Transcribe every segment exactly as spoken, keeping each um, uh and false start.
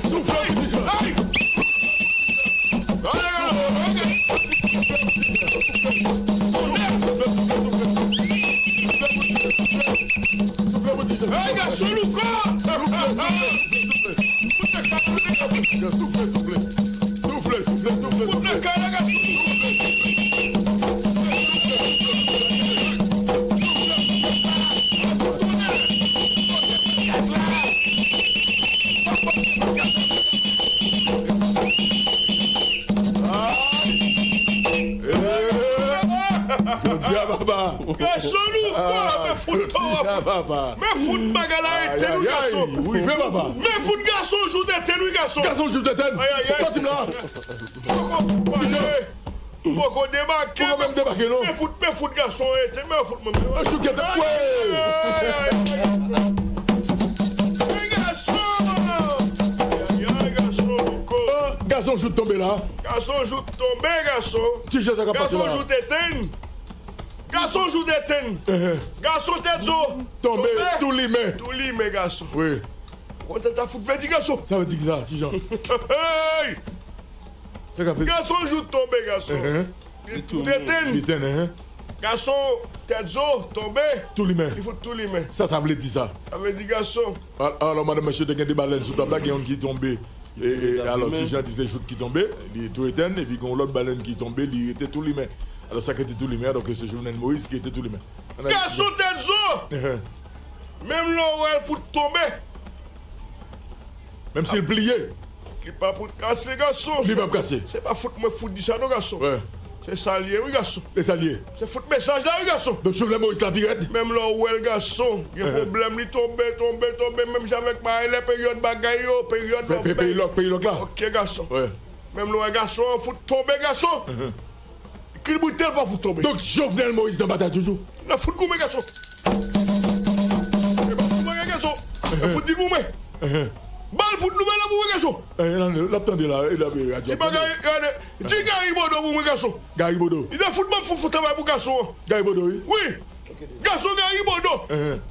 Soufle pou Ti Jan. Soufle pou Ti Jan. Hey, gason louko! Soufle, soufle, soufle. Soufle, soufle, soufle. Soufle, soufle, soufle. Jodi a, papa. Gason louko, men fout to. Jodi a, papa. Men fout bagay la etenn, wi, gason. Ay, ay, ay, ou rive, papa. Men fout gason jou etenn, wi, gason. Gason jou etenn. Ay, ay, ay. Sòti la. Poko pale. Poko debake. Poko menm debake, non. Men fout, men fout gason etenn, men fout mwen. An jou etenn. Ay, ay, ay, ay. Men gason. Ay, ay, gason louko. Ah, gason jou tonbe la. Gason jou tonbe, gason. Ti Jan, sa k ap pase la? Gason jou etenn. Gason jou etenn. Gason tèt zo. Tonbe, tonbe. Tou limen. Tou limen, gason. Wi. Ou konn sa sa fout vle di, gason? Sa vle di ki sa, Ti Jan? Hey! Sa k ap fè? Gason jou tonbe, gason. Li tou etenn. Li etenn, enhen. Gason tèt zo tonbe. Tou limen. Li fout tou limen. Sa sa vle di sa? Sa vle di, gason. Al-, alò, madanm, mesye, te gen de balèn sou tab la, gen youn ki tonbe. E, e, alò, Ti Jan di se jout ki tonbe, li tou etenn, epi gen yon lòt balèn ki tonbe, li rete tou limen. Alò, sa ki rete tou limen an, donk, se Jovenel Moïse ki rete tou limen. Gason tèt zo! Menm lè w wè l fout tonbe. Menm si l pliye. Li pa fout kase, gason. Li p ap kase. Se pa fout mwen fout di sa, non, gason. Wi. Se sa l ye, wi, gason. Se sa l ye. Se fout mesaj la, wi, gason. Donk, Jovenel Moïse la pi rèd. Menm lè w wè l, gason, gen pwoblèm, li tonbe, tonbe, tonbe, menm jan avèk bagay, lè peryòd bagay yo, peryòd lòk, peyi lòk la. Ok, gason. Wi. Menm lè w wè gason an fout tonbe, gason. Kilbute l pa fout tonbe. Donk, Jovenel Moïse nan batay toujou. N ap fout goumen, gason. E pa fout goumen, gason. E fout di pou mwen. Bal fout nouvèl la pou mwen, gason. L ap tande la, l ap radyo. Di bagay, gade, di Gary Bodeau pou mwen, gason. Gary Bodeau. Li te fout ban m fout, fout travay pou gason an. Gary Bodeau, wi. Wi. Gason Gary Bodeau.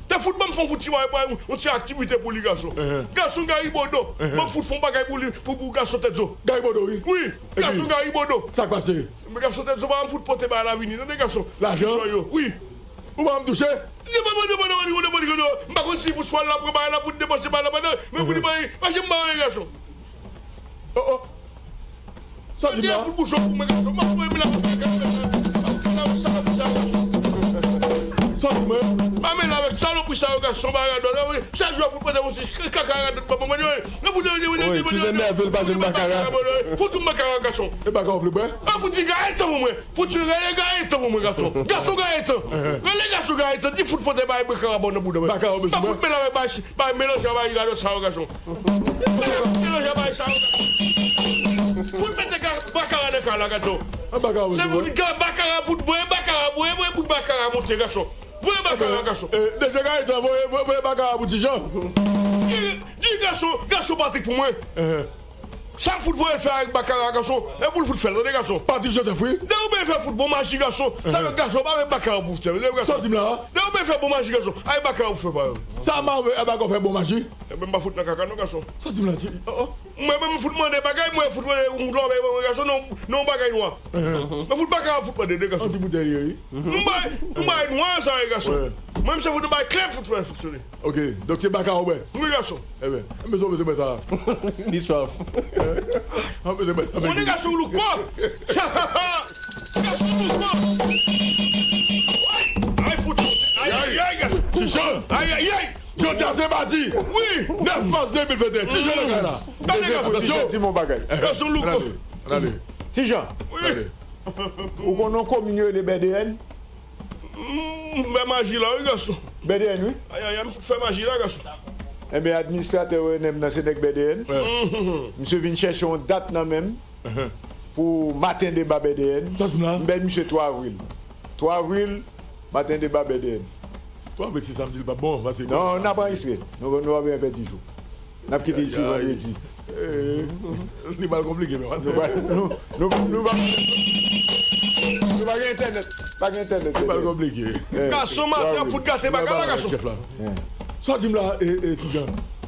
Te fout ban m fè yon fout ti bagay, yon ti aktivite pou li, gason. Gason Gary Bodeau. Ban m fout fè yon bagay pou li, pou, pou gason tèt zo. Gary Bodeau, wi. Wi. Gason Gary Bodeau. Sa k pase? Men gason tèt zo pa ban m fout pote bagay la vini, tande, gason. Lajan? Yo, wi. Ou pa ban m touche? Depann, depann, depann, depann, depann, depann. M pa konn si fout chwal la pran bagay la pou depanse bagay la, pandan, men pou depanse, pa janm ba anyen, gason. Oh, oh. Sa di m la? Fout bouch ou pou mwen, gason. M ap voye mele avèk sa. Sa di m la? Pa mele avèk salopri sa yo, gason, ba radòt la, wi. Chak jou fout mande yon ti kaka radòt, papa, mwen, wi. Nan fout, wi, wi, wi, wi, ti jan nève l pa jwenn bakara. Fout yon bakara, gason. E bakara w vle bwè? A, fout yon gayetan pou mwen. Fout yon rele gayetan pou mwen, gason. Gason gayetan. Rele gason gayetan. Di fout fote bay bakara ba w nan bouda mwen. Bakara w bezwen bwè? Pa fout mele avèk bay Bay melanje a bay radòt sa yo, gason. Melanje a bay sa yo, gason. Fout mete ga-, bakara nan kay la, gason. An bakara. Se pou ga-, bakara fout voye bakara, voye, voye pou bakara monte, gason. Voye bakara, gason. Eh, deja gayetan, voye, voye, voye bakara pou Ti Jan. Di, di gason, gason Patrick pou mwen. Sa m fout voye l fè avèk bakara, gason, e pou l fout fè l, tande, gason. Patrick Joseph, wi. Depi w bezwen fè fout bon maji, gason, sa fè gason pa vle bakara pou fè, tande, gason. Sa w di m la? Depi w bezwen fè bon maji, gason, ay bakara pou fè pa yo. Sa m a vle, ay bakara fè bon maji. Ebyen, m pa fout nan kaka, non, gason. Sa w di m la, ti, oh, oh. Mwen menm, m fout mande bagay, mwen fout mande yon lòbèy, mwen, gason, non, non, bagay nwa. Mwen fout bakara fout mande, de gason. Yon ti boutèy, wi. M bay, m bay nwa, sa, gason. Mwen, m se fout bay klè, fout fè fonksyone. Ok, donk se baka ou bwè? Wi, gason. Ebyen, m bezwen, bezwen bwè sa. Li swaf. M bezwen bwè sa. Konnen gason louko. Gason louko. Ay, fout. Ay, ay, ay, gason. Ti Jan. Ay, ay, ay. Jodi a se madi. Wi. Nèf mas de mil venteyen. Ti Jan nan kay la. Tande, gason. Ti Jan, di m yon bagay. Gason louko. Ann ale. Ann ale. Ti Jan. Wi. Ann ale. Ou konn yon komin yo rele Bèdeyèn? M fè maji la, wi, gason. Bèdeyèn, wi. Ay, ay, ay, m fè maji la, gason. Enben, administratè O N M nan se nèg Bèdeyèn. Misye vin chèche yon dat nan men m pou maten deba Bèdeyèn. M bay misye twa avril. Twa avril, maten deba Bèdeyèn. Twa avril, se samdi, l p ap bon, paske... Non, n ap anrejistre. Nou, nou p ap gen pèdi jou. N ap kite isi vandredi. Eh, li mal konplike, men. Nou pa, nou, nou, nou pa, nou pa gen entènèt. Pa gen entènèt. Li mal konplike. Eh, gason, maten ap fout gate bagay la, gason. Sa w di m la, eh, eh, Ti Jan.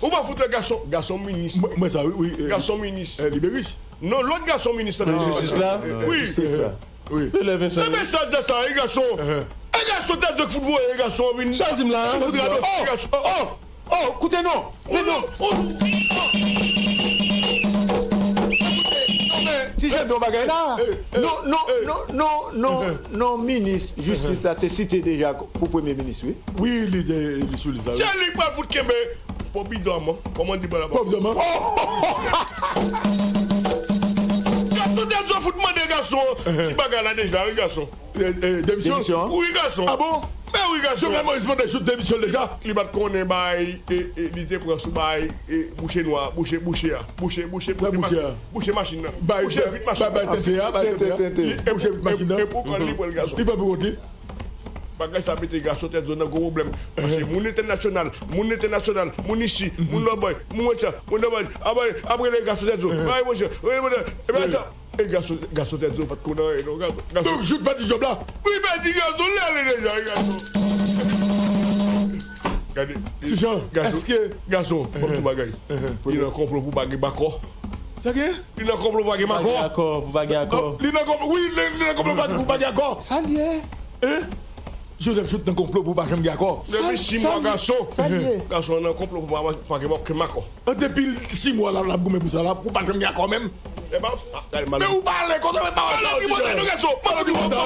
Ou pa fout wè gason, gason minis. Mwen, mwen sa, wi, wi. Gason minis. Liberis. Non, lòt gason minis la. Jistis la? Wi. Jistis la. Wi. Fè lè Vincent. Nan mesaj de sa, wi, gason. E gason tèt zòt fout voye, gason vin. Sa di m la, fout rado, gason. Oh! Oh, koute non. Men non. Oh, oh. Ti Jan di yon bagay la. Non, non, non, non, non, non, minis jistis la te site deja pou premye minis, wi. Wi, li, li sou lis la, wi. Se li k pral fout kenbe pwòp bidon an, kòman di bò la. Pwòp bidon an. Gason tèt zòt fout mande gason ti bagay la deja, wi, gason. Demisyon. Demisyon. Wi, gason. Ah bon? Men wi, gason. Jovenel Moïse mande sou demisyon deja. Li pa t konnen bay, li te pran sou bay bouche nwa, bouche, bouche a. Bouche, bouche, bouche machin nan. Bouche vit machin nan. Bay tenten a, bay tenten a. Bouche vit machin nan. E pou kont li pran l, gason. Li pran pou kont li. Bagay sa mete gason tèt zòn nan gwo pwoblèm. Paske moun entènasyonal, moun entènasyonal, moun isi, moun lòtbòy, moun wè sa, moun lòtbòy, apre, apre le gason tèt zòn. Bay mwen se, e gason, e gason, gason tèt zòn pa t konn anyen non, gason. Donk, Jout pèdi djòb la. Wi, pèdi gason, li ale deja, e gason. Gade, ti Jan, gason, èske gason, bon, ti bagay. Li nan konplo pou pa gen makò. Sa gen? Li nan konplo pou pa gen makò. Pou pa gen akò, pou pa gen akò. Li nan konplo, wi, li nan konplo pou pa gen akò. Sa l ye? Hein? Joseph Jout nan konplo pou pa janm gen akò. Depi sis mwa, gason. Sa l ye? Gason nan konplo pou pa, pa gen okenn akò. Depi sis mwa la, l ap goumen pou sa la, pou pa janm gen akò menm. E pa, gade mal. Men ou pale, kote mwen pale sa, ti Jan. Pale ki bòtay nou, gason. Pale ki bòtay.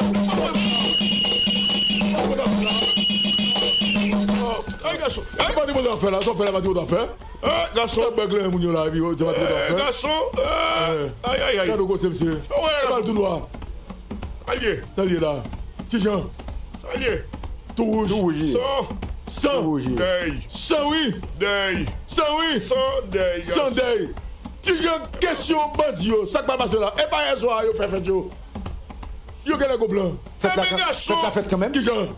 Ay, gason. Pale ki bòtay fè la, sa w fè la, pale ki bòtay fè. Eh, gason. Bèk lè moun yo la, epi yo te pa twò fè. Gason. Ay, ay, ay. Gade w koze, mesye. Sa w wè la, gason? Sa l ye? Sa l ye la? Ti Jan. Sa l ye? Tou wouj. Tou wouj. San. San. Tou wouj. Dèy. San, wi. Dèy. San, wi. San dèy, gason. San dèy. Ti Jan, kesyon bandi yo, sa k pral pase la? E pa yè swa yo fè fèt yo? Yo genlè gon plan. Fèt la, fèt la fèt kanmenm. Kijan?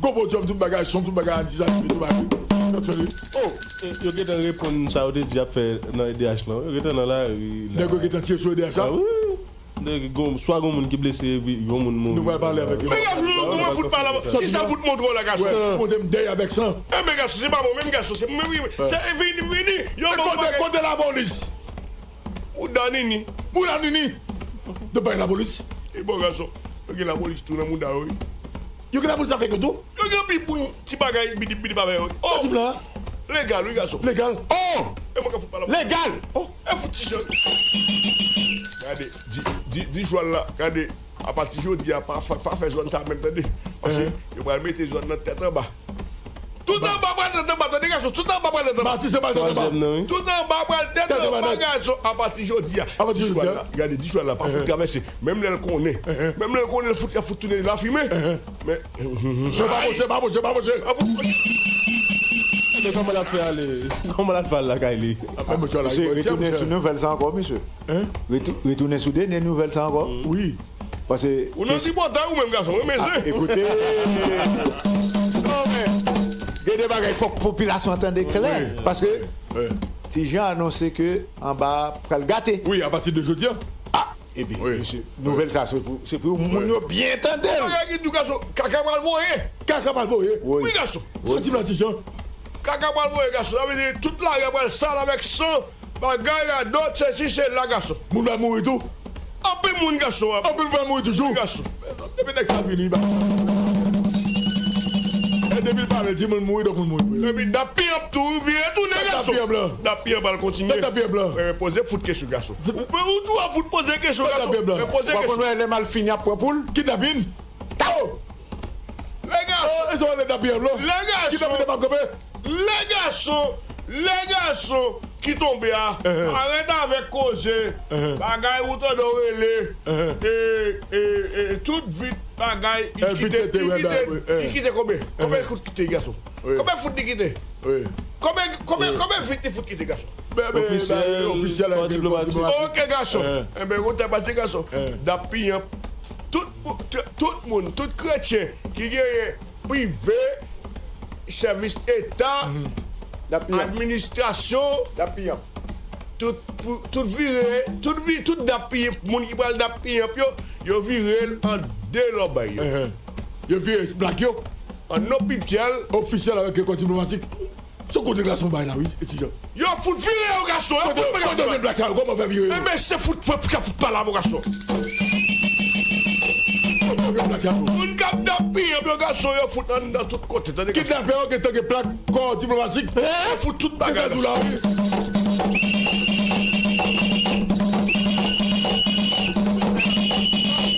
Gwo podyòm, tout bagay, son, tout bagay, anti sa, tout bagay. Oh, yo gentan reponn sa yo te di y ap fè nan E D H lan. Yo gentan nan lari la. Nèg yo gentan tire sou E D H la? Ah wi. Nèg gon, swa gon moun ki blese, epi yon moun mouri. Nou pral pale avèk yo. Men gason, kòman fout pale? Kisa fout montre w la, gason? Montre m dèy avèk san. Enben, gason, se pa mwen menm, gason, se mwen, wi. Se vini, vini. Yo, kote, kote lapolis? Mouda nini. Mouda nini. Yo bay lapolis. E bon, gason. Yo gen lapolis tou nan mouda yo, wi. Yo gen lapolis avèk yo tou? Yo gen anpil boul, ti bagay, bidip, bidip avè yo. Oh! Sa di m la? Legal, wi, gason. Legal. Oh! E mwen ka fout pale. Legal. Oh! E fout ti Jan. Gade, di, di, di Jwal la, gade, apati jodi a, pa, pa, pa fè zòn sa menm, tande. Paske yo pral mete zòn nan tèt anba. Tout anba pral tèt anba, tande gason, tout anba pral tèt anba. Matise pral tèt anba. Tout anba pral tèt anba, gason, apati jodi a. Apati jodi a. Gade, di Jwal la, pa fout travèse. Menm lè l konnen. Menm lè l konnen, l fout, l ap fout tounen lafimen. Men, men pa pwoche, pa pwoche, pa pwoche. Men kòman l ap fè ale? Kòman l ap fè al lakay li? Misye retounen sou nouvèl sa ankò, misye. Retou-, retounen sou dènye nouvèl sa ankò. Wi. Paske ou nan tripotay ou menm, gason, wi, men se. Ekoute. Non, men, gen de bagay fòk popilasyon an tande klè. Paske Ti Jan anonse ke anba a pral gate. Wi, apati de jodi a. Ah, epi, mesye, nouvèl sa, se pou, se pou moun yo byen tande l. Bagay ki di w, gason, kaka pral voye. Kaka pral voye. Wi, gason. Sa di m la, Ti Jan? Kaka pral voye, gason. Sa vle di tout lari a pral sal avèk san. Bagay radòt, sesi, sela, gason. Moun va mouri tou. Anpil moun, gason. Anpil moun va mouri toujou. Wi, gason. Depi nèg sa vini, ba. E depi l pale, di moun mouri, donk moun mouri. Epi dap piyap tou, vire tounen, gason. Dap piyap lan. Dap piyap al kontinye. Dap piyap lan. Poze fout kesyon, gason. Ou, ou tou ap fout poze kesyon, gason. Poze kesyon. Ou konn wè lè mal fini ap pran poul? Kidnapin. Tawo! Lè gason. E sa w wè lè dap piyap lan? Lè gason. Kidnapin ap kanpe. Lè gason, lè gason ki tonbe a, arete avèk koze, bagay ou tande w rele, e, e, e, tout vit bagay, li kite, li kite, li kite konbyen? Konbyen kout kite gason? Konbyen fout li kite? Konbyen, konbyen, konbyen vit li fout kite gason? Ofisyèl, ofisyèl, pa diplomatik. Ok, gason. Enben, ou te pase gason. Dap piyap. Tout, tout moun, tout kretyen ki genyen prive, sèvis eta, administrasyon, tout, pou, tout vire, tout vi, tout dap piyanp, moun ki pral dap piyanp yo, yo vire l an de lòbay yo. Yo vire plak yo an non ofisyèl. Ofisyèl avèk kò diplomatik. Se kote gason bay la, wi, etijan. Yo fout vire yo gason, yo fout vire yo. Kote yo jwenn plak sa yo, kòman fè vire yo? Enben, se fout, fout, fout, fout pale avè gason. Kote yo jwenn plak sa yo? Moun k ap dap piyanp yo gason, yo fout anndan tout kote, tande gason. Kidnapè yo gentan gen plak kò diplomatik. Yo fout tout bagay la. Se sa tou la, wi.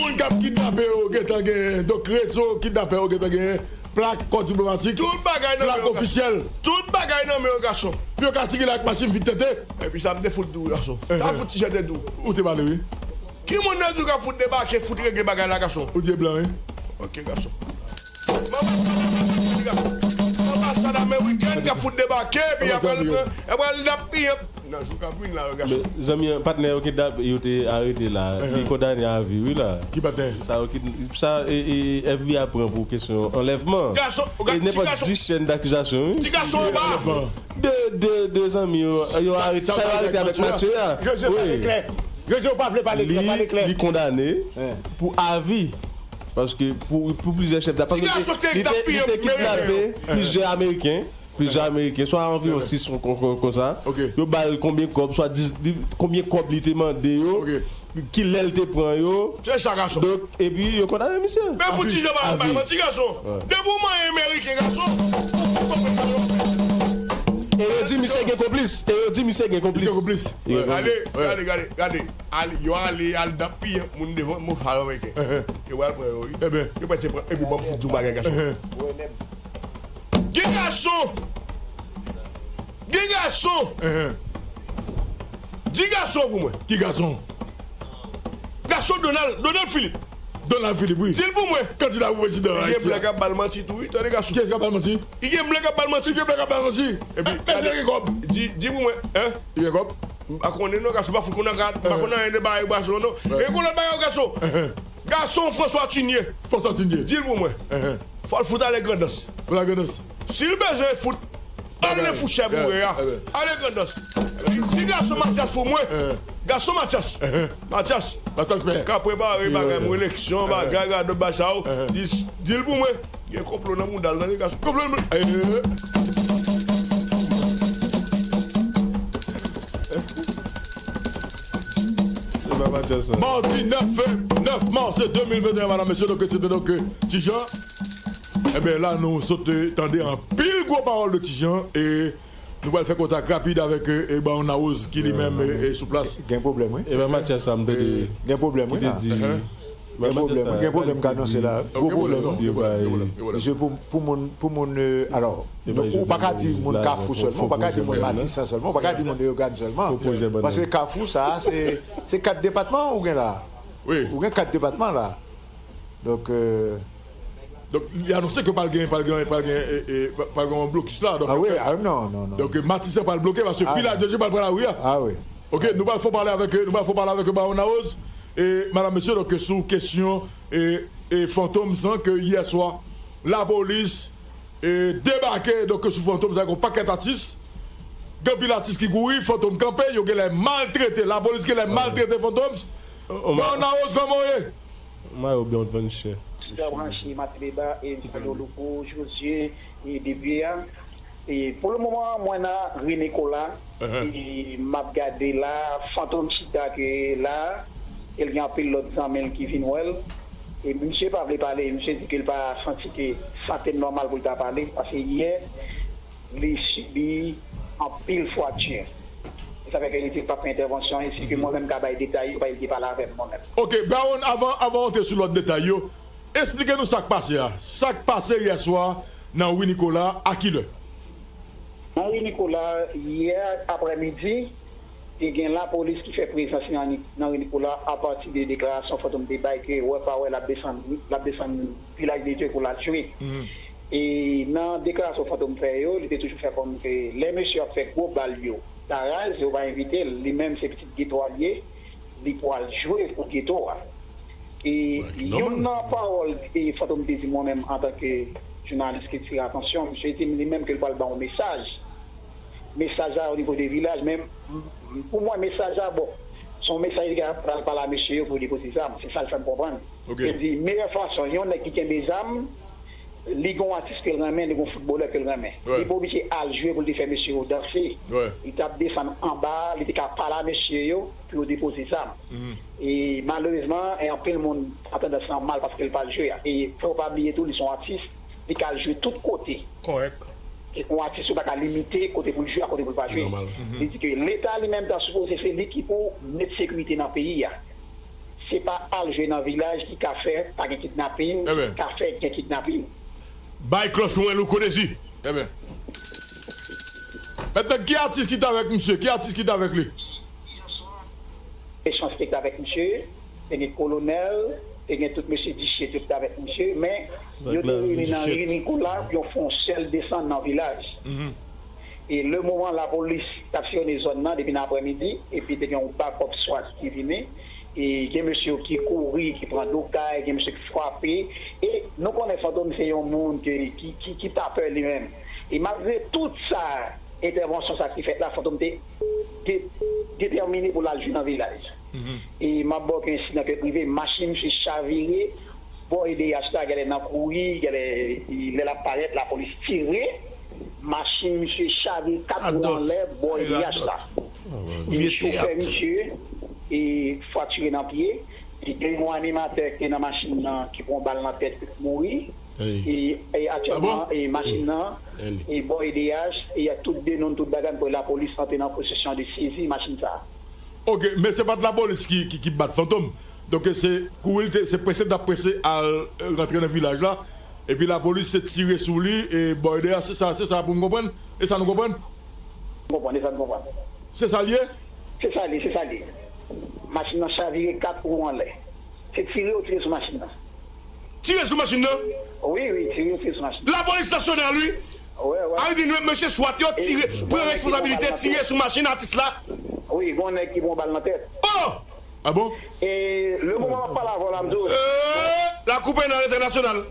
Moun k ap kidnape yo gentan gen, donk rezo kidnapè yo gentan gen. Plak, kò diplomatik, tout bagay nan men yo, gason. Tout bagay nan men yo, gason. Pou yo ka sikile ak machin vit tete. Epi sa m te fout di w, gason. Sa fout ti jan te di w. Ou te pale, wi. Ki moun nan di w k ap fout debake, fout regle bagay la, gason? Ou di e blan, wi. Ok, gason. Anbasad amerikèn k ap fout debake, epi apre l pran, apre l ap piye. Nan jou k ap vin la yo, gason. Men, zanmi an, patnè yo kidnape, yo te arete la. Li kondane a vi, wi, la. Ki patnè? Sa yo kid-, sa, e, e, F B I pran pou kesyon anlèvman. Gason, e nenpòt dis chèn dakizasyon, wi. Ti gason anba. De, de, de zanmi yo, yo arete, sa yo arete avèk Matye a. Jojo, pale klè. Jojo, pa vle pale klè, pale klè. Li kondane pou avi. Paske pou, pou plizyè chèf da-, paske li te, li te kidnape plizyè Ameriken. Plizyè Ameriken, swa anviwon sis kon, kon, kon, konsa. Yo ba l konbyen kòb, swa dis, li, konbyen kòb li te mande yo, kilè l te pran yo. Se sa, gason. Donk, epi yo kondane misye. Men pou ti jan pa bay manti, gason. Depi w manyen Meriken, gason, ou konprann sa yo fè. E yo di misye gen konplis. E yo di misye gen konplis. Gen konplis. Gade, gade, gade, gade. Ale, yo ale, al dap piye moun devan mofal Ameriken. Yo pral pran yo, wi. Yo pral pran, epi ban m fout di w bagay, gason. Gen gason! Gen gason! Di gason pou mwen. Ki gason? Gason Donald, Donald Philippe. Donald Philippe, wi. Di l pou mwen. Kandida pou prezidan Ayiti a. Gen blan k ap ba l manti tou, wi, tande gason. Kiyès k ap ba l manti? Gen blan k ap ba l manti. Gen blan k ap ba l manti. Epi, gade, gen kòb. Di, di pou mwen, en? Gen kòb. M pa konnen non, gason, m pa fout konnen, m pa konnen anyen de bagay gason, non. E gen lòt bagay, gason. Gason François Tunier. François Tunier. Di l pou mwen. Fò l fout ale Grandans. Pou la Grandans. Si l bezwen fout, ale fout chè boure a. Ale Grandans. Di gason Matyas pou mwen. Gason Matyas. Matyas. Matyas, men. Ka prepare bagay, mwen eleksyon, bagay, radòt, bagay sa yo. Di, di l pou mwen. Gen konplo nan mouda l, tande gason. Konplo nan mouda l. Madi nèf, nèf mas de mil venteyen, madam, mesye, donk, se te donk, euh, Ti Jan. Enben, la, nou sot, euh, tande anpil gwo pawòl de Ti Jan, e nou pral fè kontak rapid avèk, euh, Baron Larose, ki li menm, euh, sou plas. Gen pwoblèm, wi. Enben, Matyas, sa m tande. Gen pwoblèm, wi, la. Ki te di, Gen pwoblèm, gen pwoblèm k anonse la. Gwo pwoblèm, wi. Misye, pou, pou moun, pou moun, euh, alò, ou pa ka di moun Kafou sèlman, ou pa ka di moun Matisan sèlman, ou pa ka di moun Leyogàn sèlman. Paske Kafou sa, se, se kat depatman ou gen la. Ou gen kat depatman la. Donk, euh, donk, li anonse ke pral gen, pral gen, pral gen, e, e, pral gen yon blokis la. Donk, ah wi, ah non, non, non. Donk, Matisan pral bloke paske Philadelphie pral pran lari a. Ah wi. Ok, nou pral fon pale avèk, nou pral fon pale avèk Baron Larose. E, madam, mesye, donk, sou kesyon, e, e, Fantom san ke yè swa, lapolis, e, debake, donk, sou Fantom, sa gen yon pakèt atis. Gen anpil atis ki kouri, Fantom kanpe, yo genlè maltrete, lapolis genlè maltrete Fantom. Baron Larose, kòman w ye? Mwen yo byen, w t vann chè. Ti Jan branche, Maten Deba, e Fado Louko, Jozye, e depi a. E pou le moman, mwen nan ri Nikola, e m ap gade la, Fantom chita ke la, e l gen anpil lòt zanmi l ki vin wè l. E misye pa vle pale, misye di ke l pa santi ke sante l nòmal pou l ta pale, paske yè, li sibi anpil fwakti. E sa fè ke li di l p ap fè entèvansyon, e si ke mwen menm ka bay detay yo, bay li te pale avè m mwen menm. Ok, Baron, avan, avan w antre sou lòt detay yo, esplike nou sa k pase a. Sa k pase yè swa nan ri Nikola, a kilè? Nan ri Nikola, yè aprèmidi, te gen lapolis ki fè prezans li nan, nan ri Nikola apati de deklarasyon Fantom te bay ke wè pa wè l ap desann, l ap desann Vilaj de Dye pou l al jwe. E nan deklarasyon Fantom fè yo, li te toujou fè konn ke lè mesye ap fè gwo bal yo, Taraz, yo pa envite l, li menm se pitit geto a l ye, li pral jwe pou geto a. E youn nan pawòl e Fantom te di mwen menm antanke jounalis ki tire atansyon, misye di li menm ke l pral ba yon mesaj. Mesaj la onivo de vilaj, men m- m- pou mwen mesaj la, bon, se yon mesaj li ka pral pale a mesye yo pou depoze zam. Se sa l fè m konprann. Li di, meyè fason, yon nèg ki kenbe zam, li gen yon atis ke l renmen, li gen yon foutbolè ke l renmen. Li pa oblije al jwe pou l te fè mesye yo danse. Li t ap desann anba, li te ka pale a mesye yo pou yo depoze zam. E malerezman, e anpil moun pran tandans lan mal paske l pa al jwe. E fò w pa bliye tou, li se yon atis, li ka al jwe tout kote. Kòrèk. E yon atis ou pa ka limite kote pou l jwe a kote pou l pa jwe. Li di ke Leta li menm ta sipoze se li ki pou met sekirite nan peyi a. Se pa al jwe nan vilaj ki ka fè pa gen kidnapin, ka fè gen kidnapin. Bay klòch pou mwen, Louko Dezi. Ebyen. Mentnan, ki atis ki t avèk misye? Ki atis ki t avèk li? Echanj ki t avèk misye, te gen kolonèl, te gen tout mesye Diche, tout t avèk misye, men yo te reyini nan Rue Nicolas, yo fè yon sèl desann nan vilaj. E le moman lapolis t ap siyonnen zòn nan depi nan aprèmidi, epi te gen yon bakòp swat ki vini, e gen mesye yo ki kouri, ki pran do kay, gen mesye ki frape, e nou konnen Fantom se yon moun ke, ki, ki, ki pa pè li menm. E malgre tout sa, entèvansyon sa ki fèt la, Fantom te de- detèmine pou l al jwe nan vilaj. E m ap ba w ke ensidan ke rive, machin misye chavire, bò E D H la, genlè nan kouri, genlè lè l ap parèt, lapolis tire, machin misye chavire kat wou anlè, bò E D H la. E chofè misye e fraktire nan pye. E gen yon animatè ki te nan machin nan ki pran bal nan tèt, ki mouri. E, e aktyèlman, e machin nan, e bò E D H, e tout de nonm, tout bagay, pou lapolis antre nan pwosesyon de sezi machin sa a. Ok, men se pa t lapolis ki, ki, ki bat Fantom. Donk, se kouri l te, se prese l t ap prese al, e, rantre nan vilaj la. Epi lapolis se tire sou li, e bò E D H, se sa, se sa pou m konprann? E sa nou konprann? Konprann, e sa nou konprann. Se sa l ye? Se sa l ye, se sa l ye. Machin nan chavire kat wou anlè. Se tire yo tire sou machin nan. Tire sou machin nan? Wi, wi, tire yo tire sou machin nan. Lapolis nasyonal, wi. Wi, wi. A, li di, mesye swat yo tire, pran responsabilite, tire sou machin atis la. Wi, gen yon nèg ki pran bal nan tèt. Oh! Ah bon? E le moman m ap pale avè w la, m di w. Eh, lakou penal entènasyonal.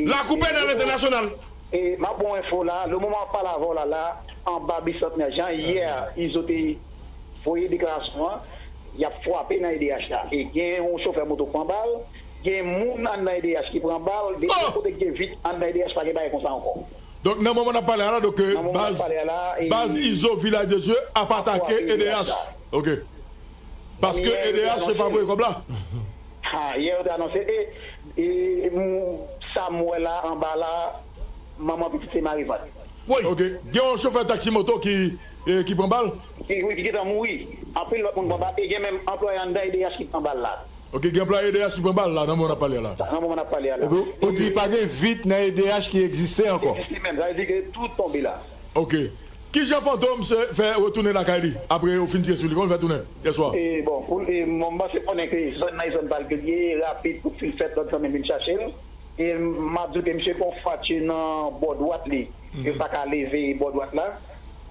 Lakou penal entènasyonal. E m ap ba w enfo la, le moman m ap pale avè w la, la, anba Bisantnè Jan, yè, Izo te voye deklarasyon an, y ap frape nan E D H la. E gen yon chofè moto k pran bal, gen moun anndan E D H ki pran bal, gen yon kote ki gen vit anndan E D H, pa gen bagay konsa ankò. Donk, nan moman n ap pale a la, donk, baz, baz Izo, Vilaj de Dye, ap atake E D H. Ok. Paske E D H se pa voye kòb la. Ha, yè yo te anonse, e, e, m, sa m wè la, anba la, manman pitit se mari vant. Wi. Ok. Gen yon chofè taksi moto ki, e, ki pran bal? Ki, wi, ki gentan mouri. Anpil lòt moun pran bal. E gen menm anplwaye anndan E D H ki pran bal la. Ok, gen anplwaye E D H ki pran bal la, nan moman n ap pale a la. Nan moman n ap pale a la. Epi, ou di pa gen vit nan E D H ki egziste ankò? Egziste menm, sa vle di ke tout tonbe la. Ok. Kijan Fantom se fè retounen lakay li apre yo fin tire sou li? Kòman l fè tounen yèswa? E, bon, pou, e, m, m panse konnen ke zòn nan e zòn pa l ke l ye, rapid, kout fil fèt, lòt zanmi l vin chache l. E m ap di w ke misye gen yon frakti nan bò dwat li. Yo pa ka leve bò dwat la.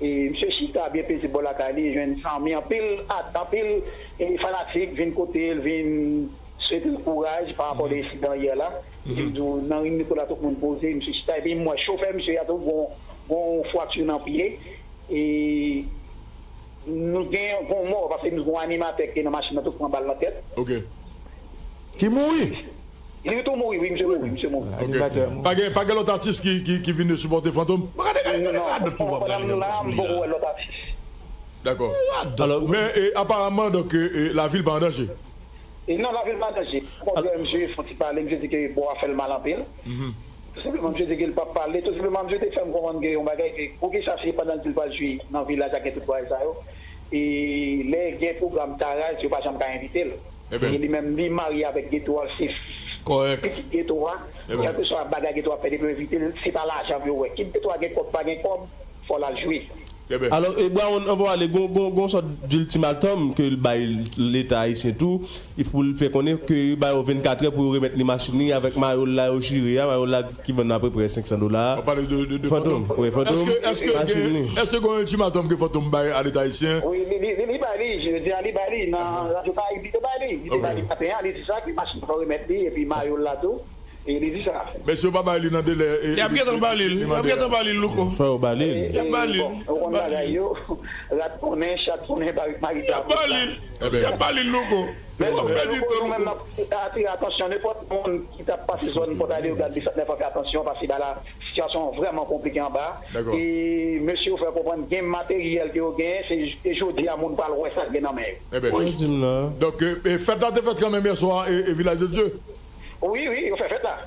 E misye chita byen pezib bò lakay li, jwenn zanmi, anpil at-, anpil, e, fanatik vin kote l, vin swete l kouraj pa rapò de ensidan yè la. Epi m di w, nan Rue Nicolas tout moun poze, misye chita. Epi m wè chofè misye a tou gon, gon frakti nan pye. E nou gen yon mò, paske nou gen yon animatè ki te nan machin nan tou pran bal nan tèt. Ok. Ki mouri? Li tou mouri, wi, misye mouri, misye mouri. Animatè mouri. Pa gen, pa gen lòt atis ki, ki, ki vin sipòte Fantom? Mwen gade, gade, gade, gade lòt pouvwa. Pandan m la, m poko wè lòt atis. Dakò. Men, e, aparaman, donk, e, e, lavil pa an danje. E non, lavil pa an danje. Okontrè, misye fè yon ti pale, misye di ke bò a fè l mal anpil. Tou senpleman, misye di ke l p ap pale. Tou senpleman, misye te fè m konprann ke yon bagay ke, poukisa se pandan l di l pral jwe nan vilaj la gen tout bagay sa yo. E lè gen pwogram Taraz, yo pa janm ka envite l. E li menm, li marye avèk geto a, se pitit geto a. Kèlkeswa bagay geto a fè, depi yo envite l, se pa lajan pou yo wè. Kit geto a gen kòb, pa gen kòb, fò l al jwe. Alò, e Brown, anvan w ale, gon, gon, gon sòt d ultimatum ke l bay Leta ayisyen tou, e pou l fè konnen ke yo ba yo vennkat è pou yo remèt li machin li avèk mayo l la yo chire a, mayo l la ki vann apeprè senk san dola a. Fantom, wi, Fantom, machin li. Èske gen yon ultimatum ke Fantom bay a Leta ayisyen? Wi, li, li, li, li bay li, je veux dire, li bay li nan Radyo Karayib, li te bay li. Li te bay li maten an, li di sa, ke machin nan fò remèt li, epi mayo l la tou. E li di sa. Mesye yo pa bay li nan delè. Y ap gentan ba li l. Y ap gentan ba li l, Louko. Fò yo ba li l. Y ap ba li l. Bon, ou konn bagay yo. Rat konnen, chat konnen, mari mari. Y ap ba li l. Y ap ba li l, Louko. Men nou, Louko, nou menm, n ap atire atansyon nenpòt moun ki t ap pase zòn Pòt Aleyogàn, Bisantnèf, fè atansyon, paske ba la, sitiyasyon an vrèman konplike anba. E mesye yo fè konprann gen materyèl ke yo genyen, se, se jodi a moun pral wè sa k gen nan men yo. Wi. Donk, e, e fèt la te fèt kanmenm yè swa, e, e Vilaj de Dye. Wi, wi, yo fè fèt la.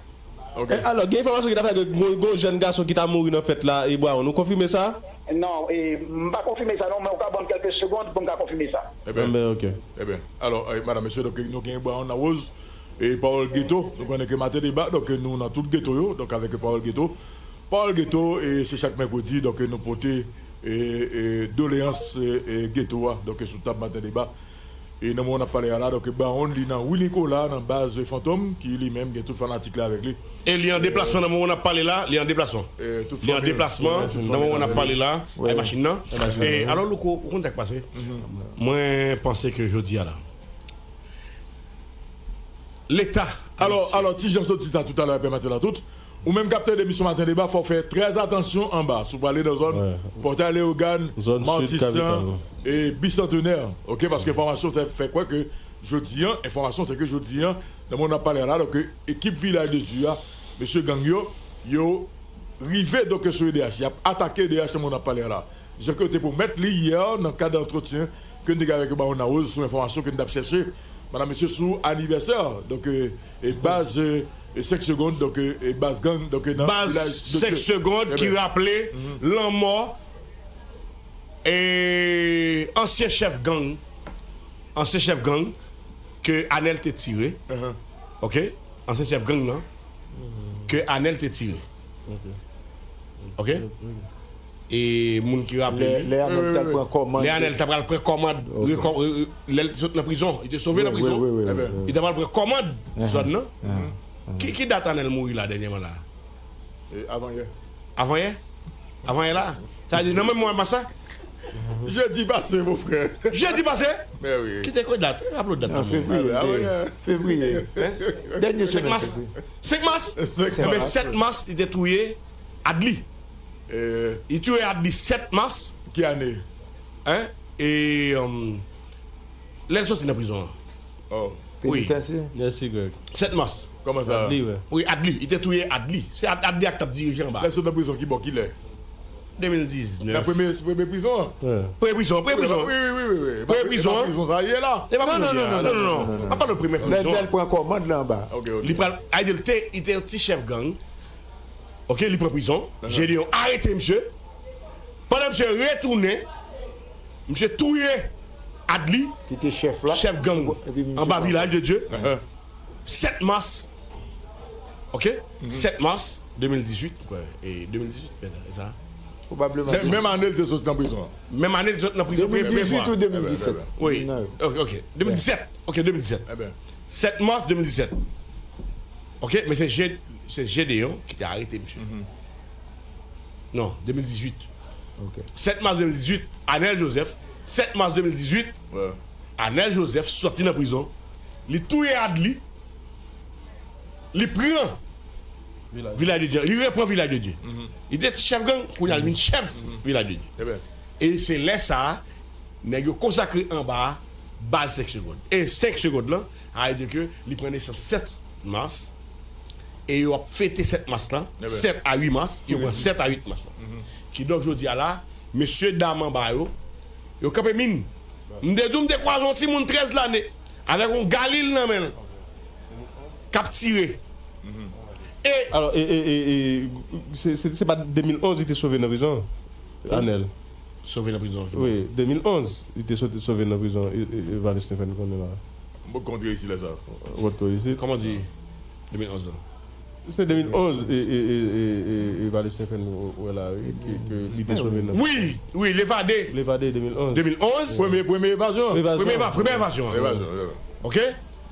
Ok. E alò, gen enfòmasyon ki ta fè ke gon, gon jèn gason ki ta mouri nan fèt la, e Brown, ou konfime sa? Non, e, m pa konfime sa non, men ou ka ban m kèlke segonn pou m ka konfime sa. Ebyen, ok. Ebyen, alò, e, madan, mesye, donk, nou gen Brown Larose, e Pawòl Geto, nou konnen ke Maten Deba, donk, nou nan tout geto yo, donk, avèk Pawòl Geto. Pawòl Geto, e se chak mèkredi, donk, nou pote, e, e, doleyans, e, e, geto a, donk, sou tab Maten Deba. E nan moman n ap pale a la, donk, Brown, li nan Wi Nicolas, nan baz Fantom, ki li menm gen tout fanatik li avèk li. E li an deplasman nan moman n ap pale la, li an deplasman. Li an deplasman nan moman n ap pale la, ay machin nan. E alò, Louko, ou konn sa k pase? Mwen panse ke jodi a la, Leta. Alò, alò, ti Jan sot di sa toutalè, pèmèt la tout. Ou menm k ap tande emisyon Maten Deba, fò w fè trè atansyon anba. Si w prale nan zòn Pòtay Leyogàn, Matissan, e Bisantenè, ok, paske enfòmasyon sa fè kwè ke jodi a, enfòmasyon se ke jodi a, nan moman n ap pale a la, donk, ekip Vilaj de Dye a, mesye gang yo, yo rive, donk, sou E D H, y ap atake E D H nan moman n ap pale a la. Jan ke yo te pwomèt li yè, nan kad antretyen ke n te gen avèk Brown Larose sou enfòmasyon ke n t ap chèche, madan mesye, sou anivèsè, donk, e, e baz, e, e senk segonn, donk, e, e baz gang, donk, e nan Vilaj de Dye. Baz senk segonn ki raple lanmò, e, ansyen chèf gang, ansyen chèf gang ke Anèl te tire, ok, ansyen chèf gang nan, ke Anèl te tire. Ok? E moun ki raple li, lè Anèl t al pran kòmand, lè Anèl t ap pral pran kòmand, lè l te sot nan prizon, li te sove nan prizon, li t ap pral pran kòmand zòn nan. Ki, ki dat Anèl mouri la dènyèman la? Avanyè. Avanyè? Avanyè la? Sa vle di nan menm mwa mas la? Jedi pase, mon frè. Jedi pase? Men wi. Ki te ki dat? Raple w dat sa. Fevriye. Fevriye. Dènye semèn fevriye. Senk mas. Senk mas? Ebyen, sèt mas, li te touye Adli. Li touye Adli sèt mas. Ki ane? Hein? E, um, lè l soti nan prizon an. Oh. Wi. Penitansye. Mèsi, Greg. Sèt mas. Kòman sa? Adli, wi. Wi, Adli. Li te touye Adli. Se Ad-, Adli ak t ap dirije anba. Lè l sot nan prizon, ki bò, ki lè? De mil diznèf. Nan premye, premye prizon an? Premye prizon, premye prizon. Wi, wi, wi, wi, wi. Premye prizon an. E pa prizon sa l ye la? E pa prizon sa l ye la. Non, non, non, non, non. Pa pale de premye prizon. Lè, lè l pran kòmand la anba. Ok, ok. Li pral, a di l te, li te yon ti chèf gang. Ok, li pran prizon. Gédéon arete misye. Pandan misye retounen, misye touye Adli, ki te chèf la, chèf gang anba Vilaj de Dye. Sèt mas. Ok? Sèt mas de mil dizuit, mwen kwè. E de mil dizuit, pètèt, e sa? Probableman. Se menm ane l te soti nan prizon an. Menm ane l te soti nan prizon, premye, premye fwa. De mil dizuit ou de mil disèt? Wi. Ok, ok. De mil disèt. Ok, de mil disèt. Sèt mas de mil disèt. Ok, men se Gé-, se Gédéon ki te arete misye. Non, de mil dizuit. Ok. Sèt mas de mil dizuit, Anèl Joseph. Sèt mas de mil dizuit, Anèl Joseph soti nan prizon. Li touye Adli. Li pran Vilaj de Dye. Li repran Vilaj de Dye. Li te chèf gang, kounye a li vin chèf Vilaj de Dye. E se lè sa a, nèg yo konsakre anba a baz senk segonn. E senk segonn lan, a vle di ke li pran nesans sèt mas, e yo ap fete sèt mas lan, sèt a uit mas, yo pran sèt a uit mas lan. Kidonk, jodi a la, mesye dam anba yo, yo kanpe min. M te di w, m te kwaze yon timoun trèz lane, avèk yon galil nan men l, k ap tire. E alò, e, e, e, e, se, se, se pa de mil onz li te sove nan prizon, Anèl? Sove nan prizon. Wi, de mil onz, li te sot-, sove nan prizon, e, e, Evariste fè n konnen la. M poko kontre isi lè sa. Ou poko kontre isi? Kòman di de mil onz lan? Se de mil onz e, e, e, e, e, e Evariste Saint-Pierre nou wè la, wi, ke, ke li te sove nan. Wi, wi, l evade. L evade de mil onz. De mil onz. Premye, premye evazyon. Evazyon. Premye eva-, premye evazyon. Evazyon, evazyon. Ok?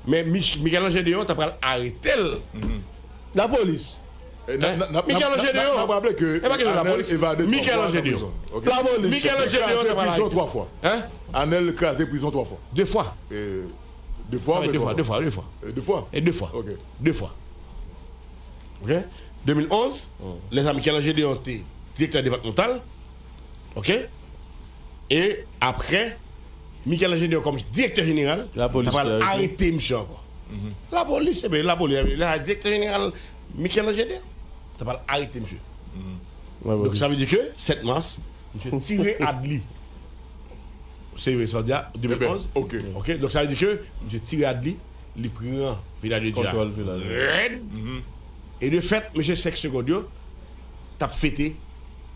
Men Mich-, Michel-Ange Deon ta pral arete l. Lapolis. E n ap, n ap, n ap, n ap, n ap, n ap raple ke Anel evade twa fwa nan prizon. Ok? Lapolis. Michel-Ange Deon ta pral arete. Prizon twa fwa. Hein? Anel kraze prizon twa fwa. De fwa. E, de fwa, de fwa, de fwa, de fwa. E de fwa? E de fwa. Ok. De fwa. Ok? De mil onz, lè sa Michel-Ange Deon te direktè depatmantal. Ok? E apre, Michel-Ange Deon kòm direktè jeneral, ta pral arete misye ankò. Lapolis, e ben, lapolis, la, direktè jeneral Michel-Ange Deon, ta pral arete misye. Donk, sa vle di ke sèt mas, misye tire ad li. Se vre, sa vle di a, de mil onz. Ok. Ok, donk, sa vle di ke misye tire ad li, li pran Vilaj de Dye a rèd. E de fèt, mesye, senk segond yo t ap fete.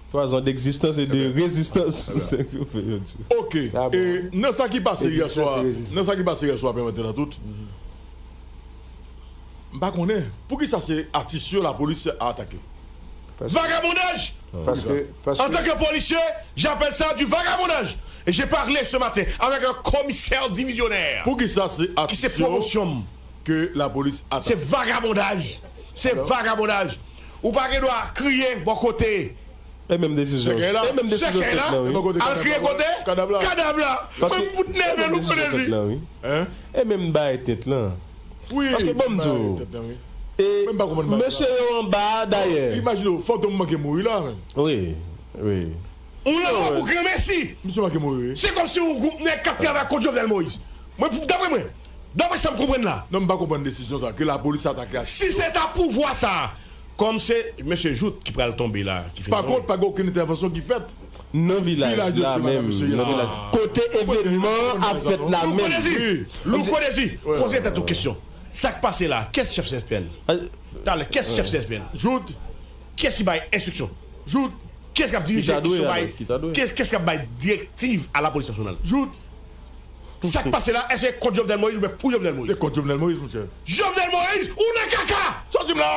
Twa zan degzistans e de rezistans. Ok. E nan sa ki pase yè swa, nan sa ki pase yè swa, pèmèt nou tout. M pa konnen. Poukisa se atis yo lapolis atake? Vagabondaj! Paske, paske... En tant que policier, j'appelle ça du vagabondage. Et j'ai parlé ce matin avec un commissaire divisionnaire. Poukisa se atis yo ke lapolis atake? Se vagabondaj. Se vagabondaj. Ou pa gen dwa kriye bò kote. E menm desizyon. E menm desizyon tèt lan, wi. Al kriye kote? Kadav la. Kadav la. Mwen m fout nève Louko Dezi. E menm bay tèt lan. Wi. Paske ban m di w. E mesye yo anba a, dayè. Imajine w, Fantom manke mouri la, menm. Wi, wi. Ou lanmò pou granmesi. Misye manke mouri, wi. Se kòmsi yon gwoup nèg k ap travay kont Jovenel Moïse. Mwen, pou, daprè mwen, daprè sa m konprann la. Non, m pa konprann desizyon sa, ke lapolis atake a. Si se ta pouvwa sa, kòm se mesye Jouthe ki pral tonbe la, ki fin tonbe. Pa kont, pa gen okenn entèvansyon ki fèt nan vilaj la menm, nan vilaj. Kote evenman ap fèt la menm. Louko Dezi, Louko Dezi, poze tèt ou kesyon. Sa k pase la? Kiyès chèf C S P N? Talè, kiyès chèf C S P N? Jouthe. Kiyès ki bay enstriksyon? Jouthe. Kiyès k ap dirije kesyon bay? Kiyès, kiyès k ap bay direktiv a lapolis nasyonal? Jouthe. Sa k pase la, èske kont Jovenel Moïse oubyen pou Jovenel Moïse? Se kont Jovenel Moïse, monchè. Jovenel Moïse, ou nan kaka! Sòti m la!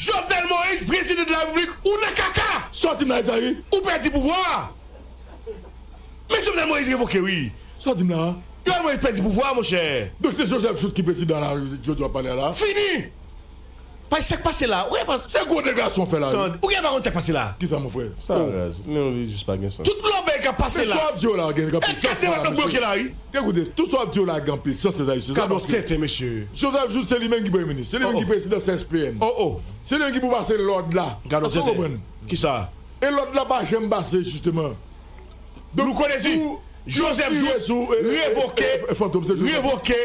Jovenel Moïse, prezidan de la repiblik, ou nan kaka! Sòti m la, Esaïe! Ou pèdi pouvwa a! Men Jovenel Moïse revoke, wi. Sòti m la. Jovenel Moïse pèdi pouvwa a, monchè. Donk se Joseph Jouthe ki prezidan la, jodi w ap pale a la? Fini! Paske sa k pase la, ou gen pa... Se gwo deklarasyon w fè la, wi. Tande, ou gen pa konn sa k pase la. Kisa, mon frè? Sa raz. Non, li jis pa gen sans. Tout lòbèy k ap pase la. Men sa w ap di yo la gen anpil sans. E kat depatman k bloke la, wi. Te koute, tout sa w ap di yo la gen anpil sans, se sa, se sa. Gad yon tenten, mesye. Joseph Jouthe, se li menm ki premye minis. Se li menm ki prezidan C S P N. Oh, oh. Se li menm ki pou pase lòd la. Gad yon tenten. Èske w konprann? Kisa? E lòd la pa janm pase, jisteman. Donk, Louko Dezi, Joseph Jouthe revoke, revoke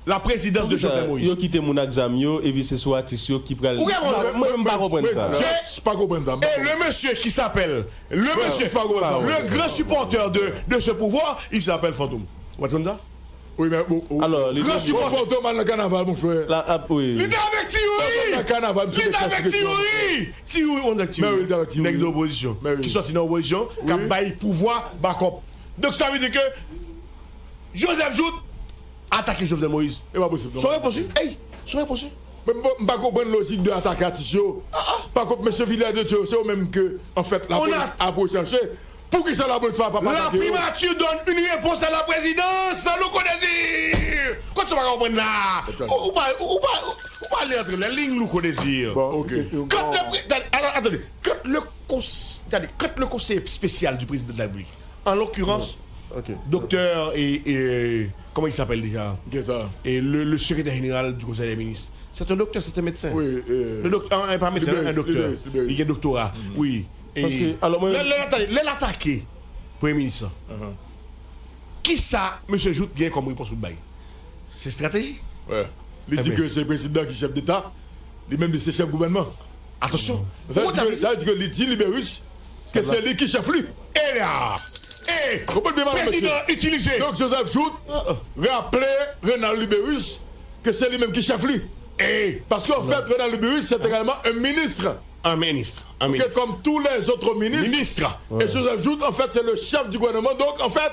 la présidence de Jovenel Moïse. Yo kite moun ak zam yo, epi se sou atis yo ki pral... Ou gen pwoblèm? Mwen, mwen, m pa konprann sa. Je pa konprann sa. Et le monsieur qui s'appelle, le monsieur, le grand supporter de, de ce pouvoir, il s'appelle Fantom. Ou pa konn sa? Wi, men, bon, bon. Alò, li... Gran sipòtè. Fantom al nan kanaval, mon frè. La, ap, wi. Li te avèk Ti Youri. Fantom nan kanaval, misye te fè sou Ti Youri. Ti Youri, on avèk Ti Youri. Men wi, li te avèk Ti Youri. Nèg de opozisyon. Men wi. Ki sòti nan opozisyon, k ap bay pouvwa bakòp. Donk, sa vle di ke Joseph Jouthe atake Jovenel Moïse. E pa posib, non. Se yon repons, wi. Ey, se yon repons, wi. Men m pa, m pa konprann lojik de atake atis yo. Pa kont mesye Vilaj de Dye yo, se yo menm ke, anfèt, lapolis ap recherche. Poukisa lapolis pa, pa, pa atake yo? La primature donne une réponse à la présidence, Louko Désir! Kote sa w pa ka konprann la? Ou, ou pa, ou, ou pa, ou pa ale antre nan liy Louko Désir. Bon, ok. Quand le pré-, attendez, attendez, quand le cons-, attendez, quand le conseiller spécial du président de la République, en l'occurrence, docteur et, et, comment il s'appelle déjà? Et le, le secrétaire général du Conseil des ministres. C'est un docteur, c'est un médecin. Oui, euh, le doc-, ah, pas médecin, un docteur. Libérus, Libérus. Il est doctorat. Oui. Paske, alò, mwen... Lè, lè l atake, lè l atake premye minis lan, kisa mesye Jouthe gen kòm repons pou l bay? Se estrateji. Li di ke se prezidan ki chèf deta, li menm li se chèf gouvènman. Atansyon. Sa vle di ke, sa vle di ke li di Libérus ke se li ki chèf li. E la, e prezidan itilize. Donk Joseph Jouthe raple Renald Libérus ke se li menm ki chèf li. Paske anfèt, Renald Libérus, c'est également un ministre. Un ministre, un ministre. Comme tous les autres ministres. Ministre. Et Joseph Jouthe, en fait, c'est le chef du gouvernement. Donc, en fait,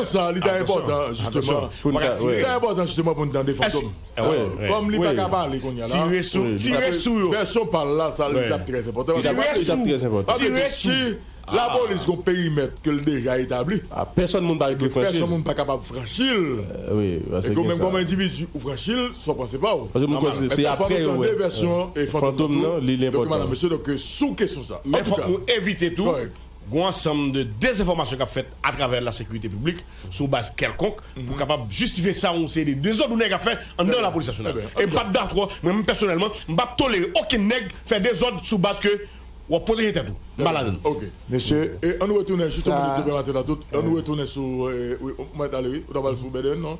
kesyon sa, li ta enpòtan, jisteman. Li ta enpòtan, jisteman, pou n tande Fantom. Kòm li pa ka pale kounye a la, tire sou, tire sou yo. Vèsyon pa l la, sa li t ap trè enpòtan. Tire sou, tire sou. Lapolis gon perimèt ke l deja etabli. Pèsonn moun pa ka franchi l. Pèsonn moun pa kapab franchi l. E ke menm kòm endividi ou franchi l, se yon panse pa w. Paske moun konn se apre yo wè. Vèsyon e Fantom nan, li enpòtan. Donk, mesye, donk, sou kesyon sa. Men fòk nou evite tou gon ansanm de dezenfòmasyon k ap fèt atravè la sekirite piblik sou baz kèlkonk pou kapab jistifye sa yon seri de dezòd ou nèg ap fè anndan lapolis nasyonal. E m p ap dakò, mwen menm pèsonèlman, m p ap tolere okenn nèg fè dezòd sou baz ke w ap pwoteje tèt ou. M pa ladann. Ok. Mesye, e ann retounen, jisteman, nou te pèmèt la tout. Ann retounen sou, e, wi, ou mèt ale, wi. Ou ta pral sou B D N, non?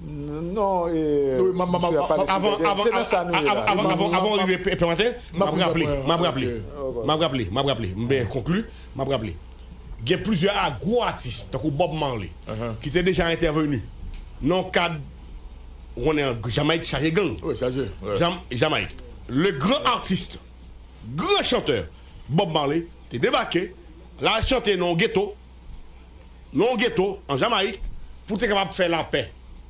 Non, e, wi, m ap, m ap, misye ap pale sou B D N. Se nan sa nou ye la. Avan, avan, avan, avan w rive pèmèt, m ap raple, m ap raple. M ap raple, m ap raple. M ben konkli, m ap raple. Gen plizyè gwo atis, tankou Bob Marley, ki te deja entèveni nan kad, ou konnen, Jamayik chaje gang. Wi, chaje, wi. Jam-, Jamayik. Le grand artiste, gran chantè, Bob Marley, te debake, l al chante nan yon geto, nan yon geto, an Jamayik, pou te kapab fè lapè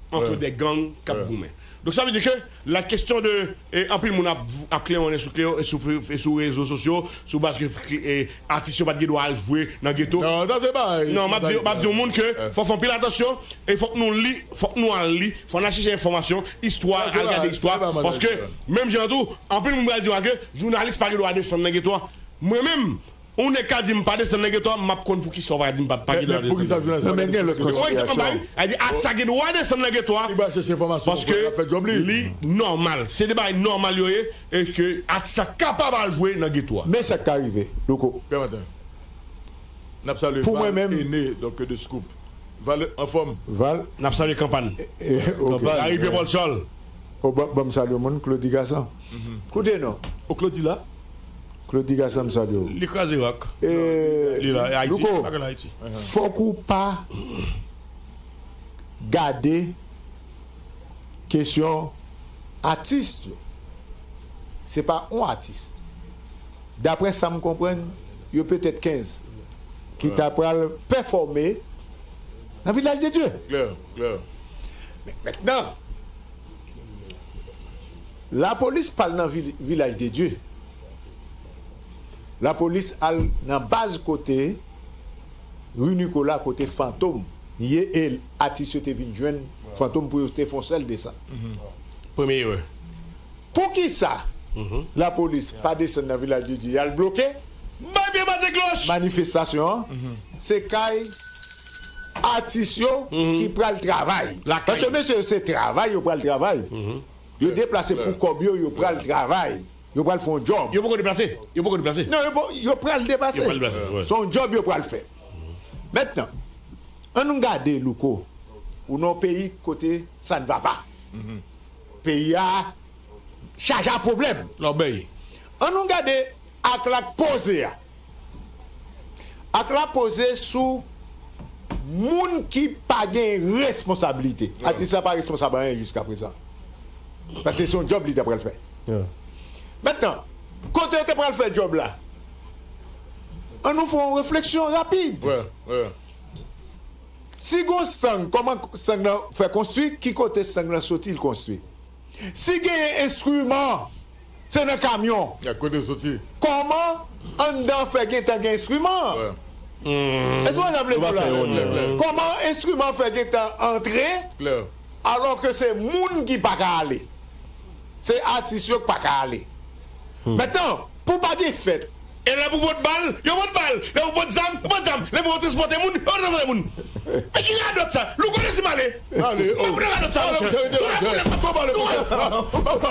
ant de gang k ap goumen. Donk sa vle di ke la kesyon de, e, anpil moun ap, ap klewonnen sou, klewo- sou, sou rezo sosyo, sou baz ke, e, atis yo pa t gen dwa al jwe nan geto. Non, sa se bagay. Non, m ap di, m ap di yon moun ke fò fè anpil atansyon, e fòk nou li, fòk nou al li, fò n al chèche enfòmasyon, istwa, al gade istwa, paske menm jan tou, anpil moun pral di w ke jounalis pa gen dwa desann nan geto a. Mwen menm, ou nèg ka di m pa desann nan geto a, m ap konn poukisa w pa di m pa, pa gen dwa desann nan geto a. Non, men gen lòt konsiderasyon. Yon egzanp m bay, a di atis la gen dwa desann nan geto a, paske li nòmal. Se de bagay nòmal yo ye, e ke atis la kapab al jwe nan geto a. Men sa k ka rive, Louko. Pou mwen menm, Val, anfòm. Val. N ap salye Kanpan. Kanpan. Laripye Pòl Chòl. O, ban, ban m salye yon moun, Claudy Gasan. Koute non. O, Claudy la? Claudy Gasan, m salye w. Li kraze rak. Li la, Ayiti. Louko, fòk ou pa gade kesyon atis yo. Se pa yon atis. Daprè sa m konprann, yo petèt kenz ki ta pral pèfòme nan Vilaj de Dye. Klè, klè. Men mentnan, lapolis pa al nan vil- Vilaj de Dye. Lapolis al nan baz kote Ri Nikola, kote Fantom ye, e atis yo te vin jwenn Fantom pou yo te fè yon sèl desann. Premye erè. Poukisa lapolis pa desann nan Vilaj de Dye, y al bloke bay pye bat klòch manifestasyon an? Se kay atis yo ki pral travay. Paske mesye yo se travay yo pral travay. Yo deplase pou kòb yo, yo pral travay. Yo pral fè yon djòb. Yo poko deplase. Yo poko deplase. Non, yo po- yo pral deplase. Yo pral deplase, wi. Se yon djòb yo pral fè. Mentnan, ann nou gade, Louko, ou nan yon peyi kote sa n va pa. Peyi a chaje a pwoblèm. Lòbèy. Ann nou gade ak la k poze a. Ak la poze sou moun ki pa gen responsablite. Atis la pa responsab anyen jiska prezan. Paske se yon djòb li ta pral fè. Mentnan, kote yo te pral fè djòb la? Ann nou fè yon refleksyon rapid. Si gon sang, kòman sang nan fè konstwi? Ki kote sang nan soti, l konstwi? Si genyen enstriman, se nan kamyon. Kote l soti? Kòman anndan fè gentan gen enstriman? Èske w konprann sa m vle di w la? Kòman enstriman fè gentan antre, alò ke se moun ki pa ka ale? Se atis yo k pa ka ale. Mentnan, pou pa gen fèt, e lè pou pot bal, yo pot bal. Lè pou pot zam, yo pot zam. Lè pou transpòte moun, yo transpòte moun. Men ki radòt sa? Louko, lèse m ale. Ale, oh. Mwen pran radòt sa, monchè. Tounen boule m, ap pran boule m. Louko,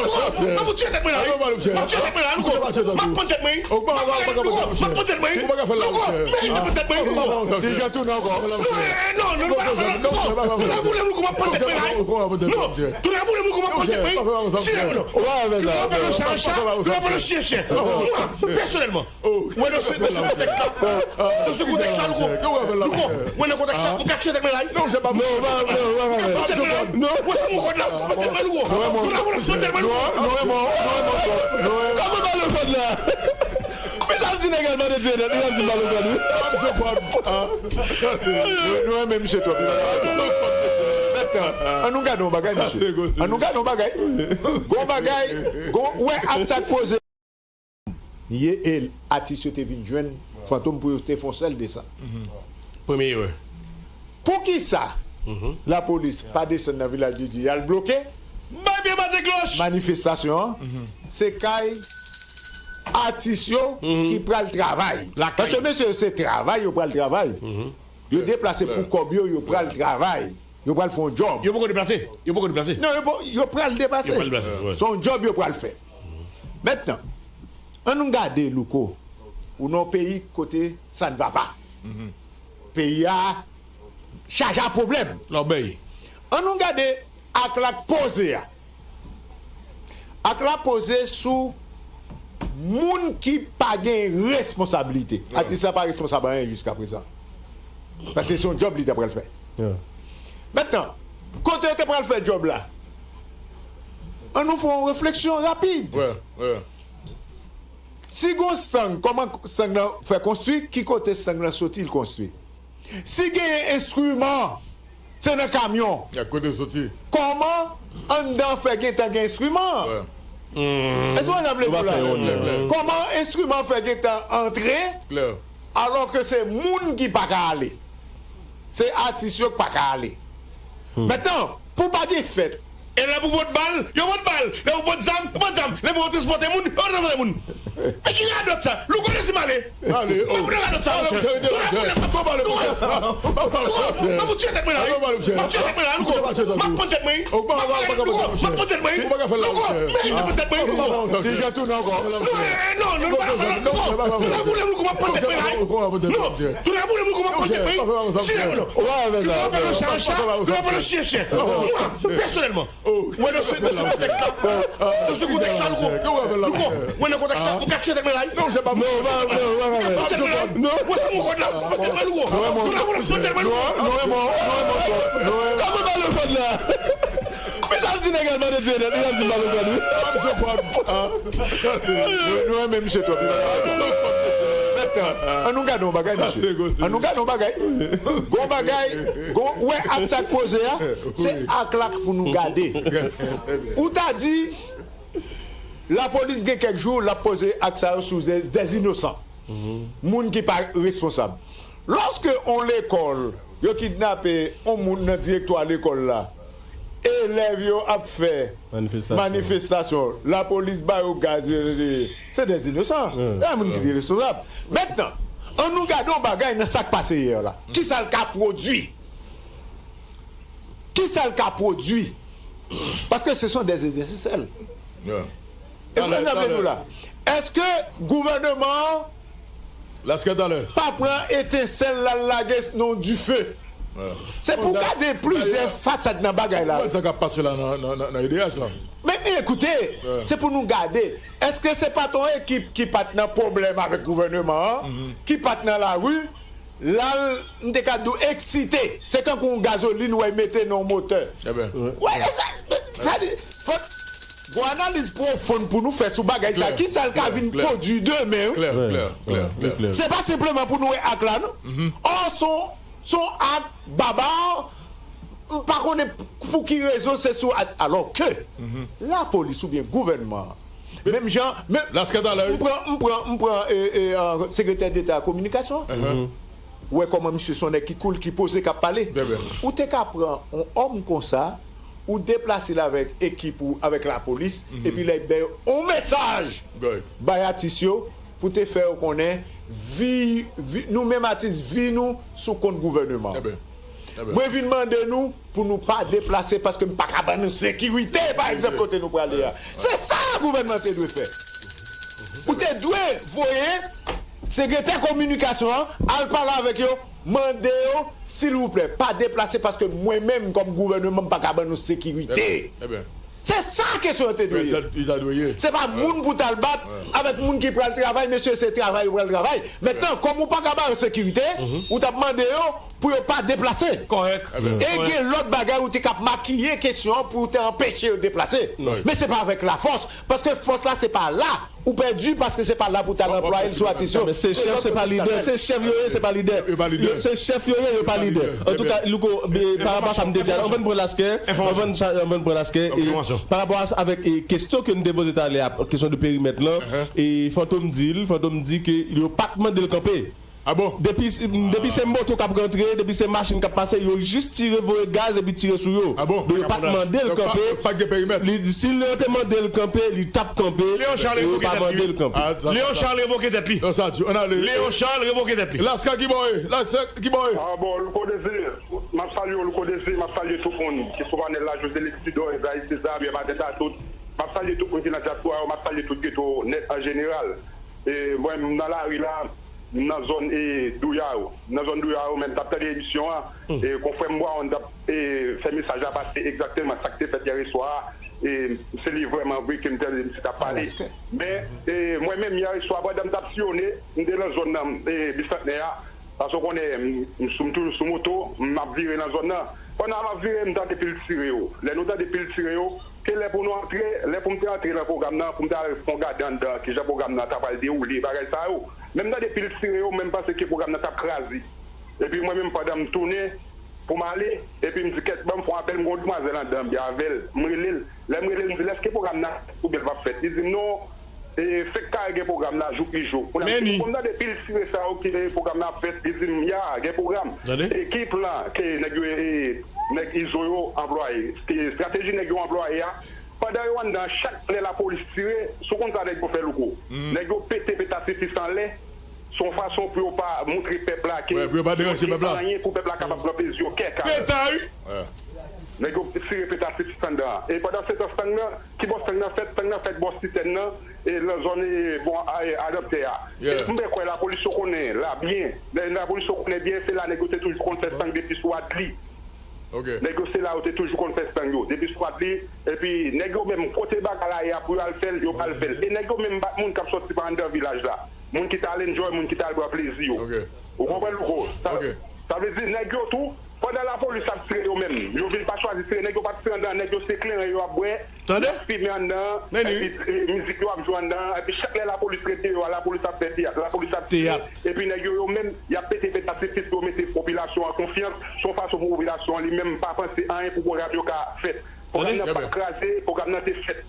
Louko, m ap tye tèt mwen la, wi. M ap tye tèt mwen la, Louko. M ap pran tèt mwen, wi. M ap pran tèt mwen, wi. Louko, men m ap pran tèt mwen, wi, Louko. Ti Jan tounen ankò. Non, non, non, non, non, Louko. Tounen boule m, Louko, m ap pran tèt mwen la, wi. Non. Tounen boule m, Louko, m ap pran tèt mwen, wi. Chire mwen, non. Ou pa fè sa. Yo pa pran chyen, chyen. Mwen, pèsonèlman. Ou wè nan se, nan se kontèks la. Nan se kontèks la, Louko. Louko, ou wè nan kontèks la. M ka tye tèt mwen la, wi. Non, se pa bon. Non, non, non, non, non. M ka pran tèt mwen la, wi. Ou wè se mwen kòd la. M pran tèt mwen, Louko. Tounen boule m, pran tèt mwen, Louko. Nou renmen, nou renmen kòd. Nou renmen. Kòman ba le kòd la? Men sa l di nèg al mande Dye nèt, li al di m ba le kòd, wi. Nou, nou renmen misye twòp. Mentnan, ann nou gade yon bagay, mesye. Ann nou gade yon bagay. Gon bagay, gon, ou wè ak sa k poze. Ye, e atis yo te vin jwenn Fantom pou yo te fè yon sèl desann. Premye erè. Poukisa lapolis pa desann nan Vilaj de Dye, y al bloke bay pye bat klòch manifestasyon an? Se kay atis yo ki pral travay. Paske mesye yo se travay yo pral travay. Yo deplase pou kòb yo, yo pral travay. Yo pral fè yon djòb. Yo poko deplase. Yo poko deplase. Non, yo po- yo pral deplase. Yo pral deplase, wi. Se yon djòb yo pral fè. Mentnan, ann nou gade, Louko, ou nan yon peyi kote sa n va pa. Peyi a chaje a pwoblèm. Lòbèy. Ann nou gade ak la k poze a. Ak la poze sou moun ki pa gen responsablite. Atis la pa responsab anyen jiska prezan. Paske se yon djòb li ta pral fè. Mentnan, kote yo te pral fè djòb la? Ann nou fè yon refleksyon rapid. Si gon sang, kòman sang nan fè konstwi? Ki kote sang nan soti, l konstwi? Si genyen enstriman, te nan kamyon. Kote l soti? Kòman anndan fè gentan gen enstriman? Èske w konprann sa m vle di w la? Kòman enstriman fè gentan antre alò ke se moun ki pa ka ale? Se atis yo k pa pa ka ale. Mentnan, pou pa gen fèt, e lè pou pot bal, yo pot bal. Lè pou pot zam, yo pot zam. Lè pou yo transpòte moun, yo transpòte moun. Men ki radòt sa? Louko, lese m ale. Ale. Mwen pou radòt sa, monchè. Louko, ap pou tye tèt mwen la, wi. Ap tye tèt mwen la, Louko. M ap pann tèt mwen, wi. M ap pann tèt mwen, wi. Louko, m ap pann tèt mwen, wi. Louko, men jan pann tèt mwen, wi, Louko. Ti Jan tounen ankò. Non, non, non, non, non, Louko. Louko, Louko, m ap pann tèt mwen la, wi. Louko, ap boule m, Louko, m ap pann tèt mwen la, wi. Non, tounen ap boule m, Louko, m ap pann tèt mwen, wi. Chire, non. Yo pa pale chat an chat, yo pa pale chyen an chyen. Mwen, pèsonèlman, ou wè, nan se, nan se kontèks la, nan se kontèks la, Louko, Louko, ou wè, nan kontèks la, m ka tye tèt mwen la, wi. Non, se pa mwen. Non, non, non, non, non. Ou wè, se mwen kòd la, m ap pann tèt mwen, Louko. Tounen ap boule m, pann tèt mwen, Louko. Kòman pale kòd la? Mesye ap di nèg al mande Dieunette, li ap di m pa konprann, wi. Nou, nou renmen misye twòp, wi. Mentnan, ann nou gade yon bagay, mesye. Ann nou gade yon bagay. Gon bagay, gon, ou wè ak sa k poze a, se ak la k pou nou gade. Ou ta di, lapolis gen kèk jou, l ap poze ak sa yo sou des, des innocents. Moun ki pa responsab. Lòske on lekòl, yo kidnape on moun nan direktwa lekòl la, elèv yo ap fè manifestasyon, lapolis ba yo gaz, se des innocents. Se pa moun ki te responsab. Mentnan, ann nou gade yon bagay nan sa k pase yè la. Kisa l ka pwodui? Kisa l ka pwodui? Paske se son des étincelles. E sa m ap di nou la, èske gouvèneman an pa pran etensèl la, l lage nan dife? Se pou gade plizyè fasad nan bagay la. Sa k ap pase la nan, nan, nan, nan E D H la. Men, men ekoute, se pou nou gade, èske se pa t yon ekip ki pa t nan pwoblèm avèk gouvèneman an, ki pa t nan lari, la l, m te ka di w eksite. Se kankou yon gazolin w al mete nan yon motè. Wè, e sa, sa di, fòk gon analiz pwofon pou nou fè sou bagay sa. Kisa l ka vin pwodui demen, wi? Se pa senpleman pou nou wè ak la, non. Ò, se yon, se yon ak baba, m pa konnen pou ki rezon se sou ak, alò ke lapolis oubyen gouvènman an, menm jan, men, m pran, m pran, m pran, e, e, a, sekretè deta kominikasyon. Ou wè kòman misye se yon nèg ki cool, ki poze, k ap pale. Ou te ka pran yon òm konsa, ou deplase l avèk ekip ou, avèk lapolis, epi lè y bay yon mesaj bay atis yo, pou te fè yo konnen vi, vi, nou menm atis, vi nou sou kont gouvèneman an. Mwen vin mande nou pou nou pa deplase paske m pa ka ban nou sekirite, pa egzanp, kote nou prale a. Se sa gouvènman te dwe fè. Ou te dwe voye sekretè kominikasyon an al pale avèk yo, mande yo, silvouplè, pa deplase paske mwen menm kòm gouvèneman m pa ka ban nou sekirite. Se sa kesyon an te dwe ye. Se pa moun pou t al bat avèk moun ki pral travay, mesye, se travay yo pral travay. Mentnan, kòm ou pa ka ba yo sekirite, ou t ap mande yo pou yo pa deplase. E gen lòt bagay ou te ka ap makiye kesyon an pou w te anpeche yo deplase. Men se pa avèk lafòs, paske fòs la se pa la. Ou pèdi paske se pa la pou w t al anplwaye l sou atis yo. Men se chèf, se pa lidè. Se chèf yo ye, se pa lidè. Se chèf yo ye, yo pa lidè. Antouka, Louko, parapò a sa m te di a, anvan n pran laskè, anvan n pran laskè, parapò avèk kesyon ke n te poze talè a, kesyon de perimèt lan, e Fantom di l, Fantom di ke yo pa t mande l kanpe. Depi, depi se moto k ap rantre, depi se machin k ap pase, yo jis tire, voye gaz epi tire sou yo. Donk yo pa t mande l kanpe. Li, si yo te mande l kanpe, li t ap kanpe. Yo pa mande l kanpe. Léon Charles revoke tèt li. Léon Charles revoke tèt li. Laskè, ki bò w ye? Laskè, ki bò w ye? Ah bon, Louko Désir, m ap salye w, Louko Désir, m ap salye tout moun ki sou panèl la, Joselix Sidor, Esaïe César, Pierre Martin Tatout. M ap salye tout moun ki nan dyaspora yo, m ap salye tout geto nèt an jeneral. E mwen, m nan lari la, m nan zòn, e, Douyaro. M nan zòn Douyaro, men m t ap tande emisyon an. E konfrè m Brown t ap, e, fè mesaj la pase egzakteman sa k te fèt yè swa a. E se li vrèman vre ke m tande misye t ap pale. Men, e, mwen menm, yè swa, pandan m t ap siyonnen, m te nan zòn nan, e, Bisantnè a. Paske w konnen, m, m sou, m toujou sou moto, m ap vire nan zòn nan. Pandan m ap vire, m tande pil tire yo. Lè nou tande pil tire yo, ke lè pou nou antre, lè pou m te antre nan pwogram nan, pou m ta al fè yon gade anndan, kijan pwogram nan ta pral dewoule, bagay sa yo. Men m tande pil tire yo, men m panse ke pwogram nan t ap kraze. Epi mwen menm, pandan m tounen, pou m ale, epi m di, kèt, ban m fè yon apèl, m gen yon demwazèl anndan, m byen avè l. M rele l. Lè m rele l, m di l, èske pwogram nan oubyen l p ap fèt? Li di m, non, e, fenk kare gen pwogram nan jou pi jou. Kounye a, m di, bon, m tande pil sire sa yo ki, e, pwogram nan ap fèt. Li di m, ya, gen pwogram. E ki plan ke nèg yo, e, nèg Izo yo anplwaye? Estrateji nèg yo anplwaye a, pandan yo anndan, chak lè lapolis tire, si w konn sa nèg yo fè, Louko, nèg yo pete petasifis anlè, se yon fason pou yo pa montre pèp la ke yo di anyen pou pèp la kapab pran plezi yo kè kare. Nèg yo tire petasifis anndan. E pandan se tan, stang nan, ki bò stang nan fèt? Stang nan fèt bò sitèn nan, e nan zòn, e, bon, a, e, adoptè a. E m kwè lapolis yo konnen la byen. Lè lapolis yo konnen byen, se la nèg yo te toujou konn fè stang depi sou Adli. Nèg yo se la yo te toujou konn fè stang yo. Depi sou Adli, epi nèg yo menm, kote bagay la ye a pou yo al fè l, yo pral fè l. E nèg yo menm pa t moun k ap sòti pa anndan vilaj la. Moun ki t al enjoy, moun ki t al pran plezi yo. Ou konprann, Louko? Sa, sa vle di, nèg yo tou, pandan lapolis ap tire yo menm, yo vin pa chwazi tire, nèg yo pa t tire anndan, nèg yo se kleren yo ap bwè, y ap fimen anndan, epi, e, mizik yo ap jwe anndan, epi chak lè lapolis rete yo a, lapolis ap fè teyat, lapolis ap tire, epi nèg yo, yo menm, y ap pete petasifis pou yo mete popilasyon an konfyans, se yon fason pou popilasyon an li menm pa panse anyen pou pwogram yo ka fèt. Pwogram nan pa t kraze, pwogram nan te fèt.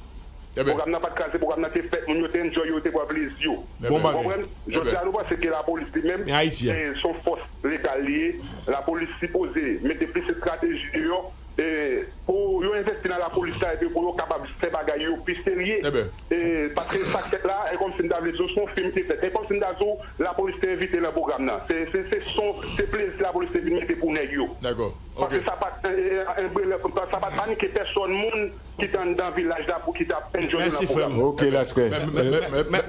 Pwogram nan pa t kraze, pwogram nan te fèt, moun yo te enjoy yo, yo te pran plezi yo. Ou konprann? Jodi a, nou panse ke lapolis li menm, se, se yon fòs legal li ye. Lapolis sipoze mete plis estrateji deyò, e, pou yo envesti nan lapolis la, epi pou yo kapab fè bagay yo pi serye. E, paske sa k fèt la, e kòmsi m ta vle di w, se yon fim ki fèt. E kòmsi m ta di w, lapolis te envite nan pwogram nan. Se, se, se son, se plezi lapolis te vin mete pou nèg yo. Paske sa pa t, e, e, e, sa pa t panike pèsòn moun ki t anndan vilaj la pou ki t ap enjoy nan pwogram. Ok, respè.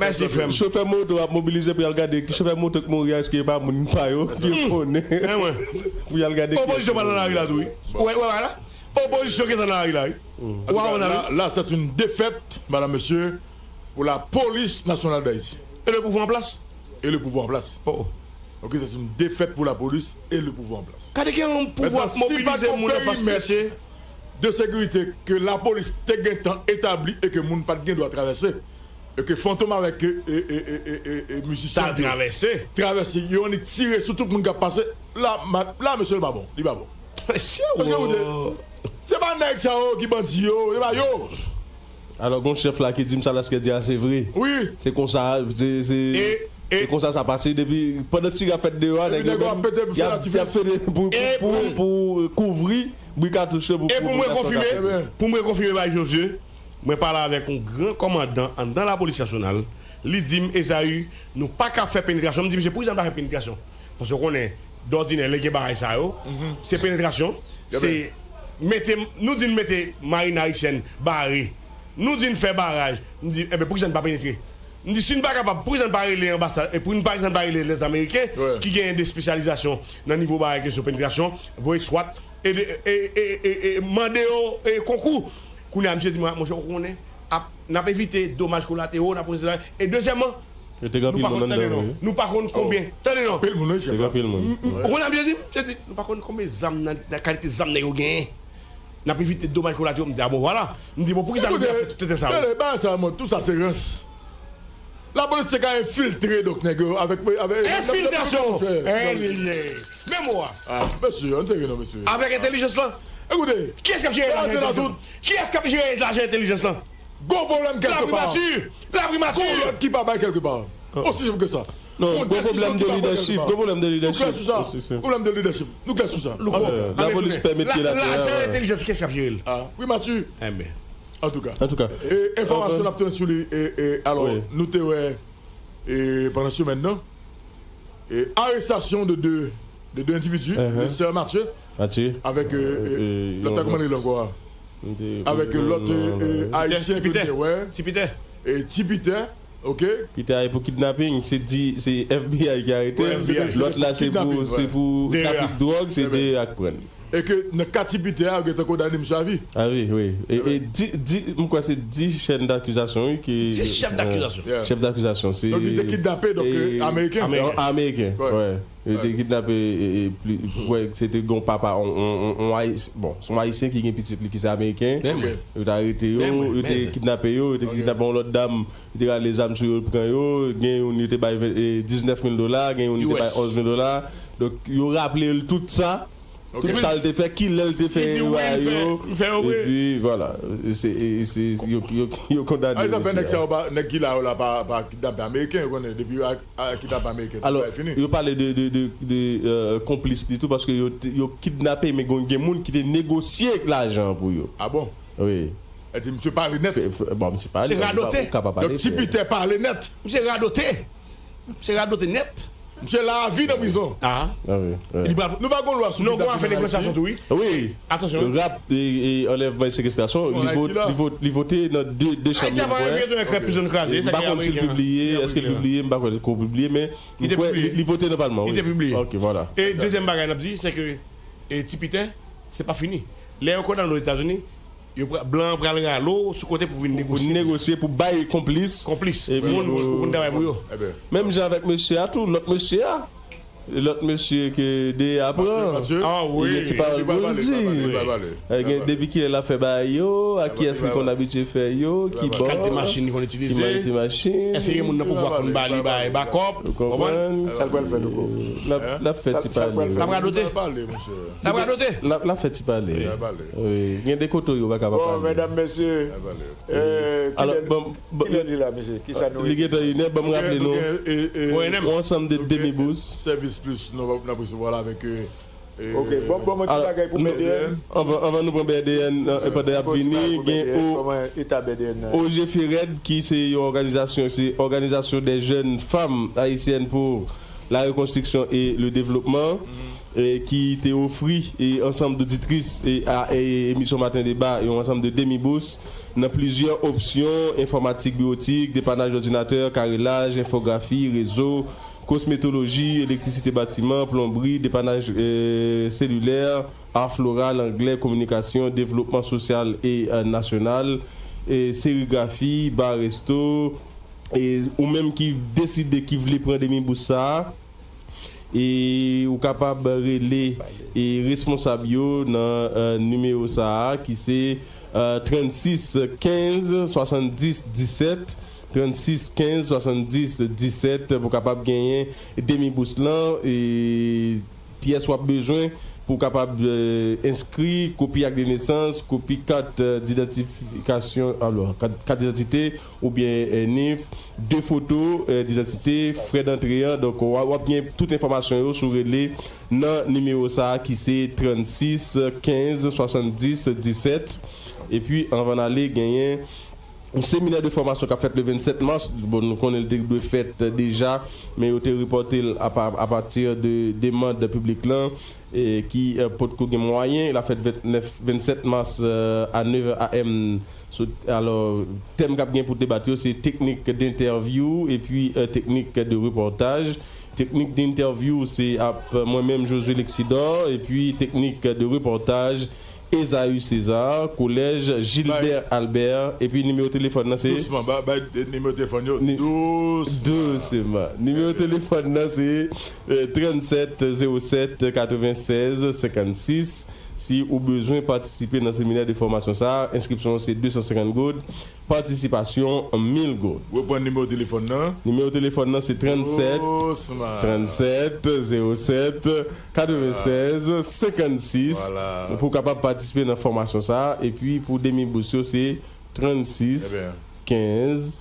Mèsi, frè m. Chofè moto ap mobilize pou y al gade ki chofè moto k mouri a, èske e pa moun pa yo ki yo konnen? Pou y al gade. Opozisyon pa nan lari la tou, wi. Ou wè, ou wè la? Opozisyon gentan nan lari la, wi. Ou pa wè nan lari? Là, c'est une défaite, madame, monsieur, pour la police nationale d'Haïti. E le pouvwa an plas? Et le pouvoir en place. Oh. Ok, c'est une défaite pour la police et le pouvoir en place. Gade gen yon pouvwa ap mobilize moun anfas, mesye. De sécurité ke lapolis te gentan etabli e ke moun pa t gen dwa travèse, e ke Fantom avèk, e, e, e, e, e, e mizisyen yo travèse, yo annik tire sou tout moun k ap pase. La, ma-, la, mesye, li pa bon. Li pa bon. Paske, koute, se pa nèg sa yo ki bandi yo, se pa yo. Alò, gon chèf la ki di m sa, lè ke di a se vre. Wi. Se konsa, se, se, se konsa sa pase depi pandan tir ap fèt deyò a, nèg yo menm, y ap, y ap fete pou, pou, pou, pou kouvri bri katouch yo, pou, pou moun yo konfime. Pou mwen konfime bay Josué, mwen pale avèk yon gran kòmandan anndan lapolis nasyonal, li di m, Ezayi, nou pa ka fè penetrasyon. M di misye, poukisa n pa fè penetrasyon? Paske w konnen, dòdinè, lè gen bagay sa yo, se penetrasyon, se mete, nou di n mete marin ayisyèn bare, nou di n fè baraj, m di, enben, poukisa n pa penetre? M di, si n pa kapab, poukisa n pa rele anbasad, e poukisa n pa rele lèzameriken ki genyen de espesyalizasyon nan nivo bagay kesyon penetrasyon, voye swat, e, e, e, e, e mande yo, e, konkou. Kounye a, misye di mwen, monchè, ou konnen, ap, n ap evite domaj kolatero, n ap konsidere. E dezyèmman, nou pa konn, tande non, nou pa konn konbyen, tande non. Anpil moun, wi, chèf la. Ou konn sa misye di m? Misye di, nou pa konn konbyen zam nan, nan kalite zam nèg yo genyen. N ap evite domaj kolatero. M di, a bon, vwala. M di, bon, poukisa nou ap fè tout tenten sa yo? Tande, bagay sa, mwen, tout sa se rans. Lapolis te ka enfiltre, donk, nèg yo, avèk, avèk, enfiltrasyon! Menm mo a. Ah, mesye, ann serye non, mesye. Avèk entèlijans lan? Ekoute, kiyès k ap jere lajan entèlijans lan? Kiyès k ap jere lajan entèlijans lan? Gon pwoblèm kèlkepa. Laprimati! Laprimati! Gon lòd ki pa bay kèlkepa. Osi senp ke sa. Non, gon pwoblèm de lidèchip, gon pwoblèm de lidèchip. Nou klè sou sa. Pwoblèm de lidèchip. Nou klè sou sa. Lapolis pè met pye l atè. Lajan entèlijans, kiyès k ap jere l? Ah, primati. Enben. Antouka. Antouka. E enfòmasyon n ap tounen sou li, e, e, alò, nou te wè, e, pandan semèn nan, e, arestasyon de de, de de endividi, Lester Mathieu, avèk, e, e, lòt la, kòman li rele ankò a? Avèk, e, lòt, e, e, ayisyen ke nou te wè. Ti Pitè. E, Ti Pitè, ok. Pitè a pou kidnaping, se di, se F B I ki arete l. Lòt la, se pou, se pou trafik dwòg, se de ak pran. E ke nan ka Ti Pitè a, yo gentan kondane misye a vi. Ah wi, wi. E, e di, di, m kwè se dis chèf dakizasyon, wi, ki, dis chèf dakizasyon. Chèf dakizasyon, se. Donk, li te kidnape, donk, e, ameriken. Ameriken, wi. Yo te kidnape, e, e, pli, kwè se te gon papa, on, on, on, on Ayis-, bon, se yon ayisyen ki gen pitit li ki se ameriken. Yo te arete yo, yo te kidnape yo, yo te kidnape yon lòt dam, yo te rale zam sou yo, pran yo, gen youn yo te bay ven-, e, diznèf mil dola, gen youn yo te bay onz mil dola. Donk, yo raple l tout sa. Tout sa l te fè, kilè l te fè erè yo, epi vwala, se, e, se, yo, yo, yo kondane misye. Sa fè nèg sa yo pa, nèg ki la yo la pa, pa kidnape ameriken, yo konnen depi yo a, a kidnape ameriken, tout bagay fini. Alò, yo pale de, de, de, de, euh, konplis li tou, paske yo, yo kidnape, men gen, gen moun ki te negosye lajan an pou yo. Ah bon? Wi. E di, misye pale nèt. Bon, misye pale nèt. Misye radote. Donk, Ti Pitè pale nèt. Misye radote. Misye radote nèt. Misye la a vi nan prizon. Ah. Ah wi, wi. Nou pa gon lwa sou kidnaping an Ayiti. Wi. Atansyon. Rap e, e anlèvman e sekestrasyon, li vo-, li vo-, li vote nan de, de chanm. Ayiti ap rive tou nan krèp prizon kraze, sa ki ameriken an. M pa konn si l pibliye, èske l pibliye, m pa kwè ko pibliye, men m kwè li, li vote nan palman, wi. Li te pibliye. Ok, vwala. E dezyèm bagay n ap di, se ke, e Ti Pitè, se pa fini. Lè yo kondane l Ozetazini, yo pra-, blan an pral rale w sou kote pou vin negosye. Pou negosye, pou bay konplis. Konplis. Epi moun pou, pou vin travay pou yo. Menm jan avèk mesye a tou, lòt mesye a. Lòt mesye ke de a pran. Ah wi. Li gen ti pawòl pou l di. Li gen depi kilè l ap fè bagay yo, a kiyès li konn abitye fè yo, ki bò, ki kalite machin li konn itilize. Èske gen moun nan pouvwa konn ba li bagay bakòp? Ou konprann? Sa l pral fè nou ko? L ap, l ap fè ti pale. L ap radote. L ap radote. L ap, l ap fè ti pale. Wi, gen de kote yo pa ka pa pale. Bon, medam, mesye, kilè li la, mesye? Kisa nou... Li gentan inè, ban m raple nou, yon ansanm de demi bous. Sèvis plis, nou, n ap resevwa la avèk, e, ok, bon, bon, yon ti bagay pou B D N. Anvan, anvan nou pran B D N, e, pandan y ap vini, gen O G Fered, ki se yon òganizasyon, se Organisation des Jeunes Femmes Haïtiennes pour la Reconstruction et le Développement, e, ki te ofri, e, ansanm d'oditris, e, a, e, emisyon Maten Deba, e, yon ansanm de demi bous nan plizyè opsyon, enfòmatik, biwotik, depanaj òdinatè, karelaj, enfografi, rezo, kosmetoloji, elektrisite batiman, plonbri, depanaj, e, selilè, ar floral, anglè, kominikasyon, devlopman sosyal e, e, nasyonal, e, serigrafi, ba resto, e, ou menm ki deside ki vle pran demi bous sa a, e ou kapab rele, e, responsab yo nan, e, nimewo sa a ki se, e, trannsis kenz swasanndis disèt, trannsis kenz swasanndis disèt, pou kapab genyen demi bous lan, e pyès w ap bezwen pou w kapab, e, enskri, kopi ak de nesans, kopi kat, e, didantifikasyon, alò, kat, kat didantite oubyen, e, nif, de foto, e, didantite, frè dantre an. Donk, w a, w ap gen tout enfòmasyon yo si w rele nan nimewo sa a ki se trannsis kenz swasanndis disèt. Epi, anvan n ale, genyen yon seminè de fòmasyon k ap fèt le vennsèt mas. Bon, nou konnen l te dwe fèt deja, men yo te repòte l apa-, apati de demann piblik lan, e, ki, e, potko gen mwayen. L ap fèt vennèf, vennsèt mas, e, a nèf è a m. So, alò, tèm k ap gen pou debat yo, se teknik d'entèvyou epi, e, teknik de repòtaj. Teknik d'entèvyou, se ap mwen menm, Josué Lexidor, epi teknik de repòtaj, Esaü César, kolèj Gilbert Albert, epi nimewo telefòn nan se... Dousman, ba, bay, e, nimewo telefòn yo, dousman. Dousman. Nimewo telefòn nan se, e, trannsèt zewo sèt katrevennsèz senkannsis. Si ou bezwen patisipe nan seminè de fòmasyon sa a, enskripsyon an se de san senkant goud. Patisipasyon, mil goud. Reprann nimewo telefòn nan. Nimewo telefòn nan se trannsèt, trannsèt, zewo sèt, katrevennsèz, senkannsis. Pou w kapab patisipe nan fòmasyon sa a. Epi pou demi bous yo, se trannsis, kenz,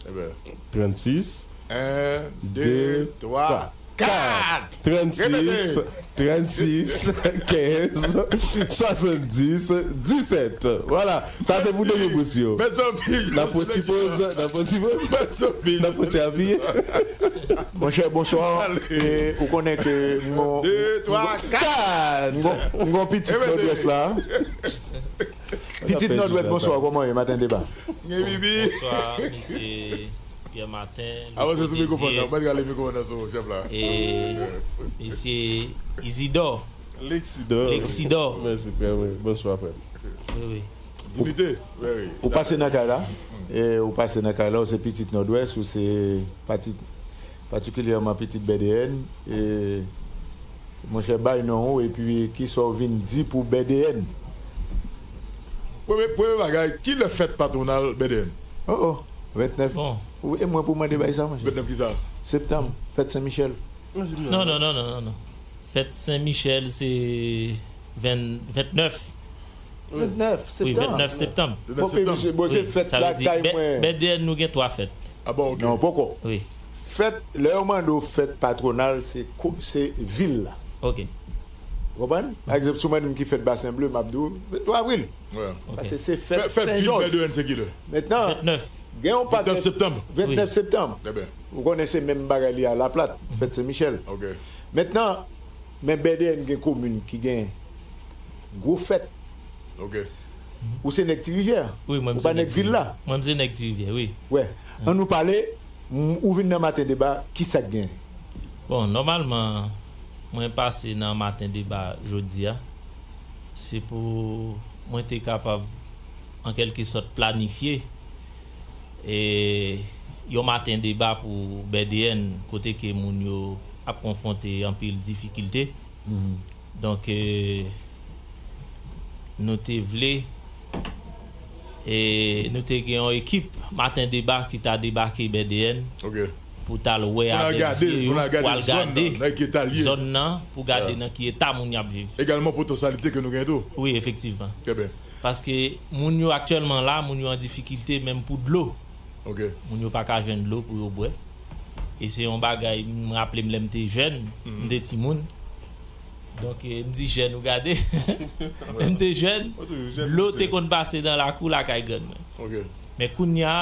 trannsis, de, twa, kat. Trannsis, trannsis, kenz, swasanndis, disèt. Vwala. Sa se pou demi bous yo. Mezanmi. N ap pran ti poz, n ap pran ti poz. Mezanmi. N ap pran ti apiye. Monchè, bonswa. E ou konnen ke m gon... De, twa, kat. M gon, m gon pitit Nòdwès la. Pitit Nòdwès, bonswa. Kòman w ye, Maten Deba? Gen bibi. Bonswa, mesye Pierre Martin. Avanse sou mikwofòn nan, mwen rale mikwofòn nan sou chèf la. E mesye Isidor. Lexidor. Lexidor. Mèsi, frè, wi. Bonswa, frè. Wi, wi. Dinite. Wi, wi. Ou pase nan kay la. E ou pase nan kay la, ou se pitit Nòdwès, ou se pati-, patikilyèman pitit B D N. E monchè, bay non ou, epi kisa w vin di pou B D N? Premye, premye bagay, kilè fèt patwonal B D N? Oh, oh, vennèf. Bon. Ou, e mwen pou mande bay sa, monchè? Vennèf kisa? Septanm, fèt Sen Michèl. Non, non, non, non, non, non. Fèt Sen Michèl, se vennèf. Vennèf Wi, septanm. Vennèf septanm. Bon, ke misye, bon, se Wi, fèt sa la vle di, kay B- mwen. B D N nou gen twa fèt. Ah bon, ok. Non, poko. Wi. Fèt, lè yo mande w fèt patwonal, se ko- se vil la. Ok. Ou konprann? Pa egzanp, si w mande m ki fèt Basen Ble, m ap di w venntwa avril. Ouais. Ok. Paske se fèt Fèt, fèt Sen vil Jòj. B D N se ki lè? Mentnan, Vennèf. gen yon pakèt Vennèf septanm. Vennèf Wi. septanm. Eben, Ou konnen se menm bagay li a Laplat, fèt Sen Michèl. ok. Mentnan, men B D N gen komin ki gen gwo fèt. Ok. Ou se nèg Ti Rivyè. Wi, mwen Ou pa nèg vil la. Mwen se nèg Ti Rivyè, wi. Wè. An nou pale, m- ou vin nan Maten Deba, ki sa k gen? Bon, nòmalman, mwen pase nan Maten Deba jodi a. Se pou mwen te kapab, an kèlke sòt, planifye e yon maten deba pou B D N, kote ke moun yo ap konfwonte anpil difikilte. Donk, e, nou te vle, e, nou te gen yon ekip Maten Deba ki ta debake B D N Ok. pou t al wè Pou n al avèk gade, zye yo, pou n al gade pou al zòn gade nan, nan ki eta l ye. Zòn nan, pou gade Yeah. nan ki eta moun y ap viv. Egalman potansyalite ke nou gen tou. Wi, efektivman. Trè byen. Paske moun yo aktyèlman la, moun yo an difikilte menm pou dlo. Ok. Moun yo pa ka jwenn dlo pou yo bwè. E se yon bagay, m raple m lè m te jèn, m te timoun. Donk, e, m di jèn, ou gade. Lè m te jèn, Ou toujou jèn, dlo mesye. Te konn pase nan lakou lakay grann mwen. Ok. Men kounye a,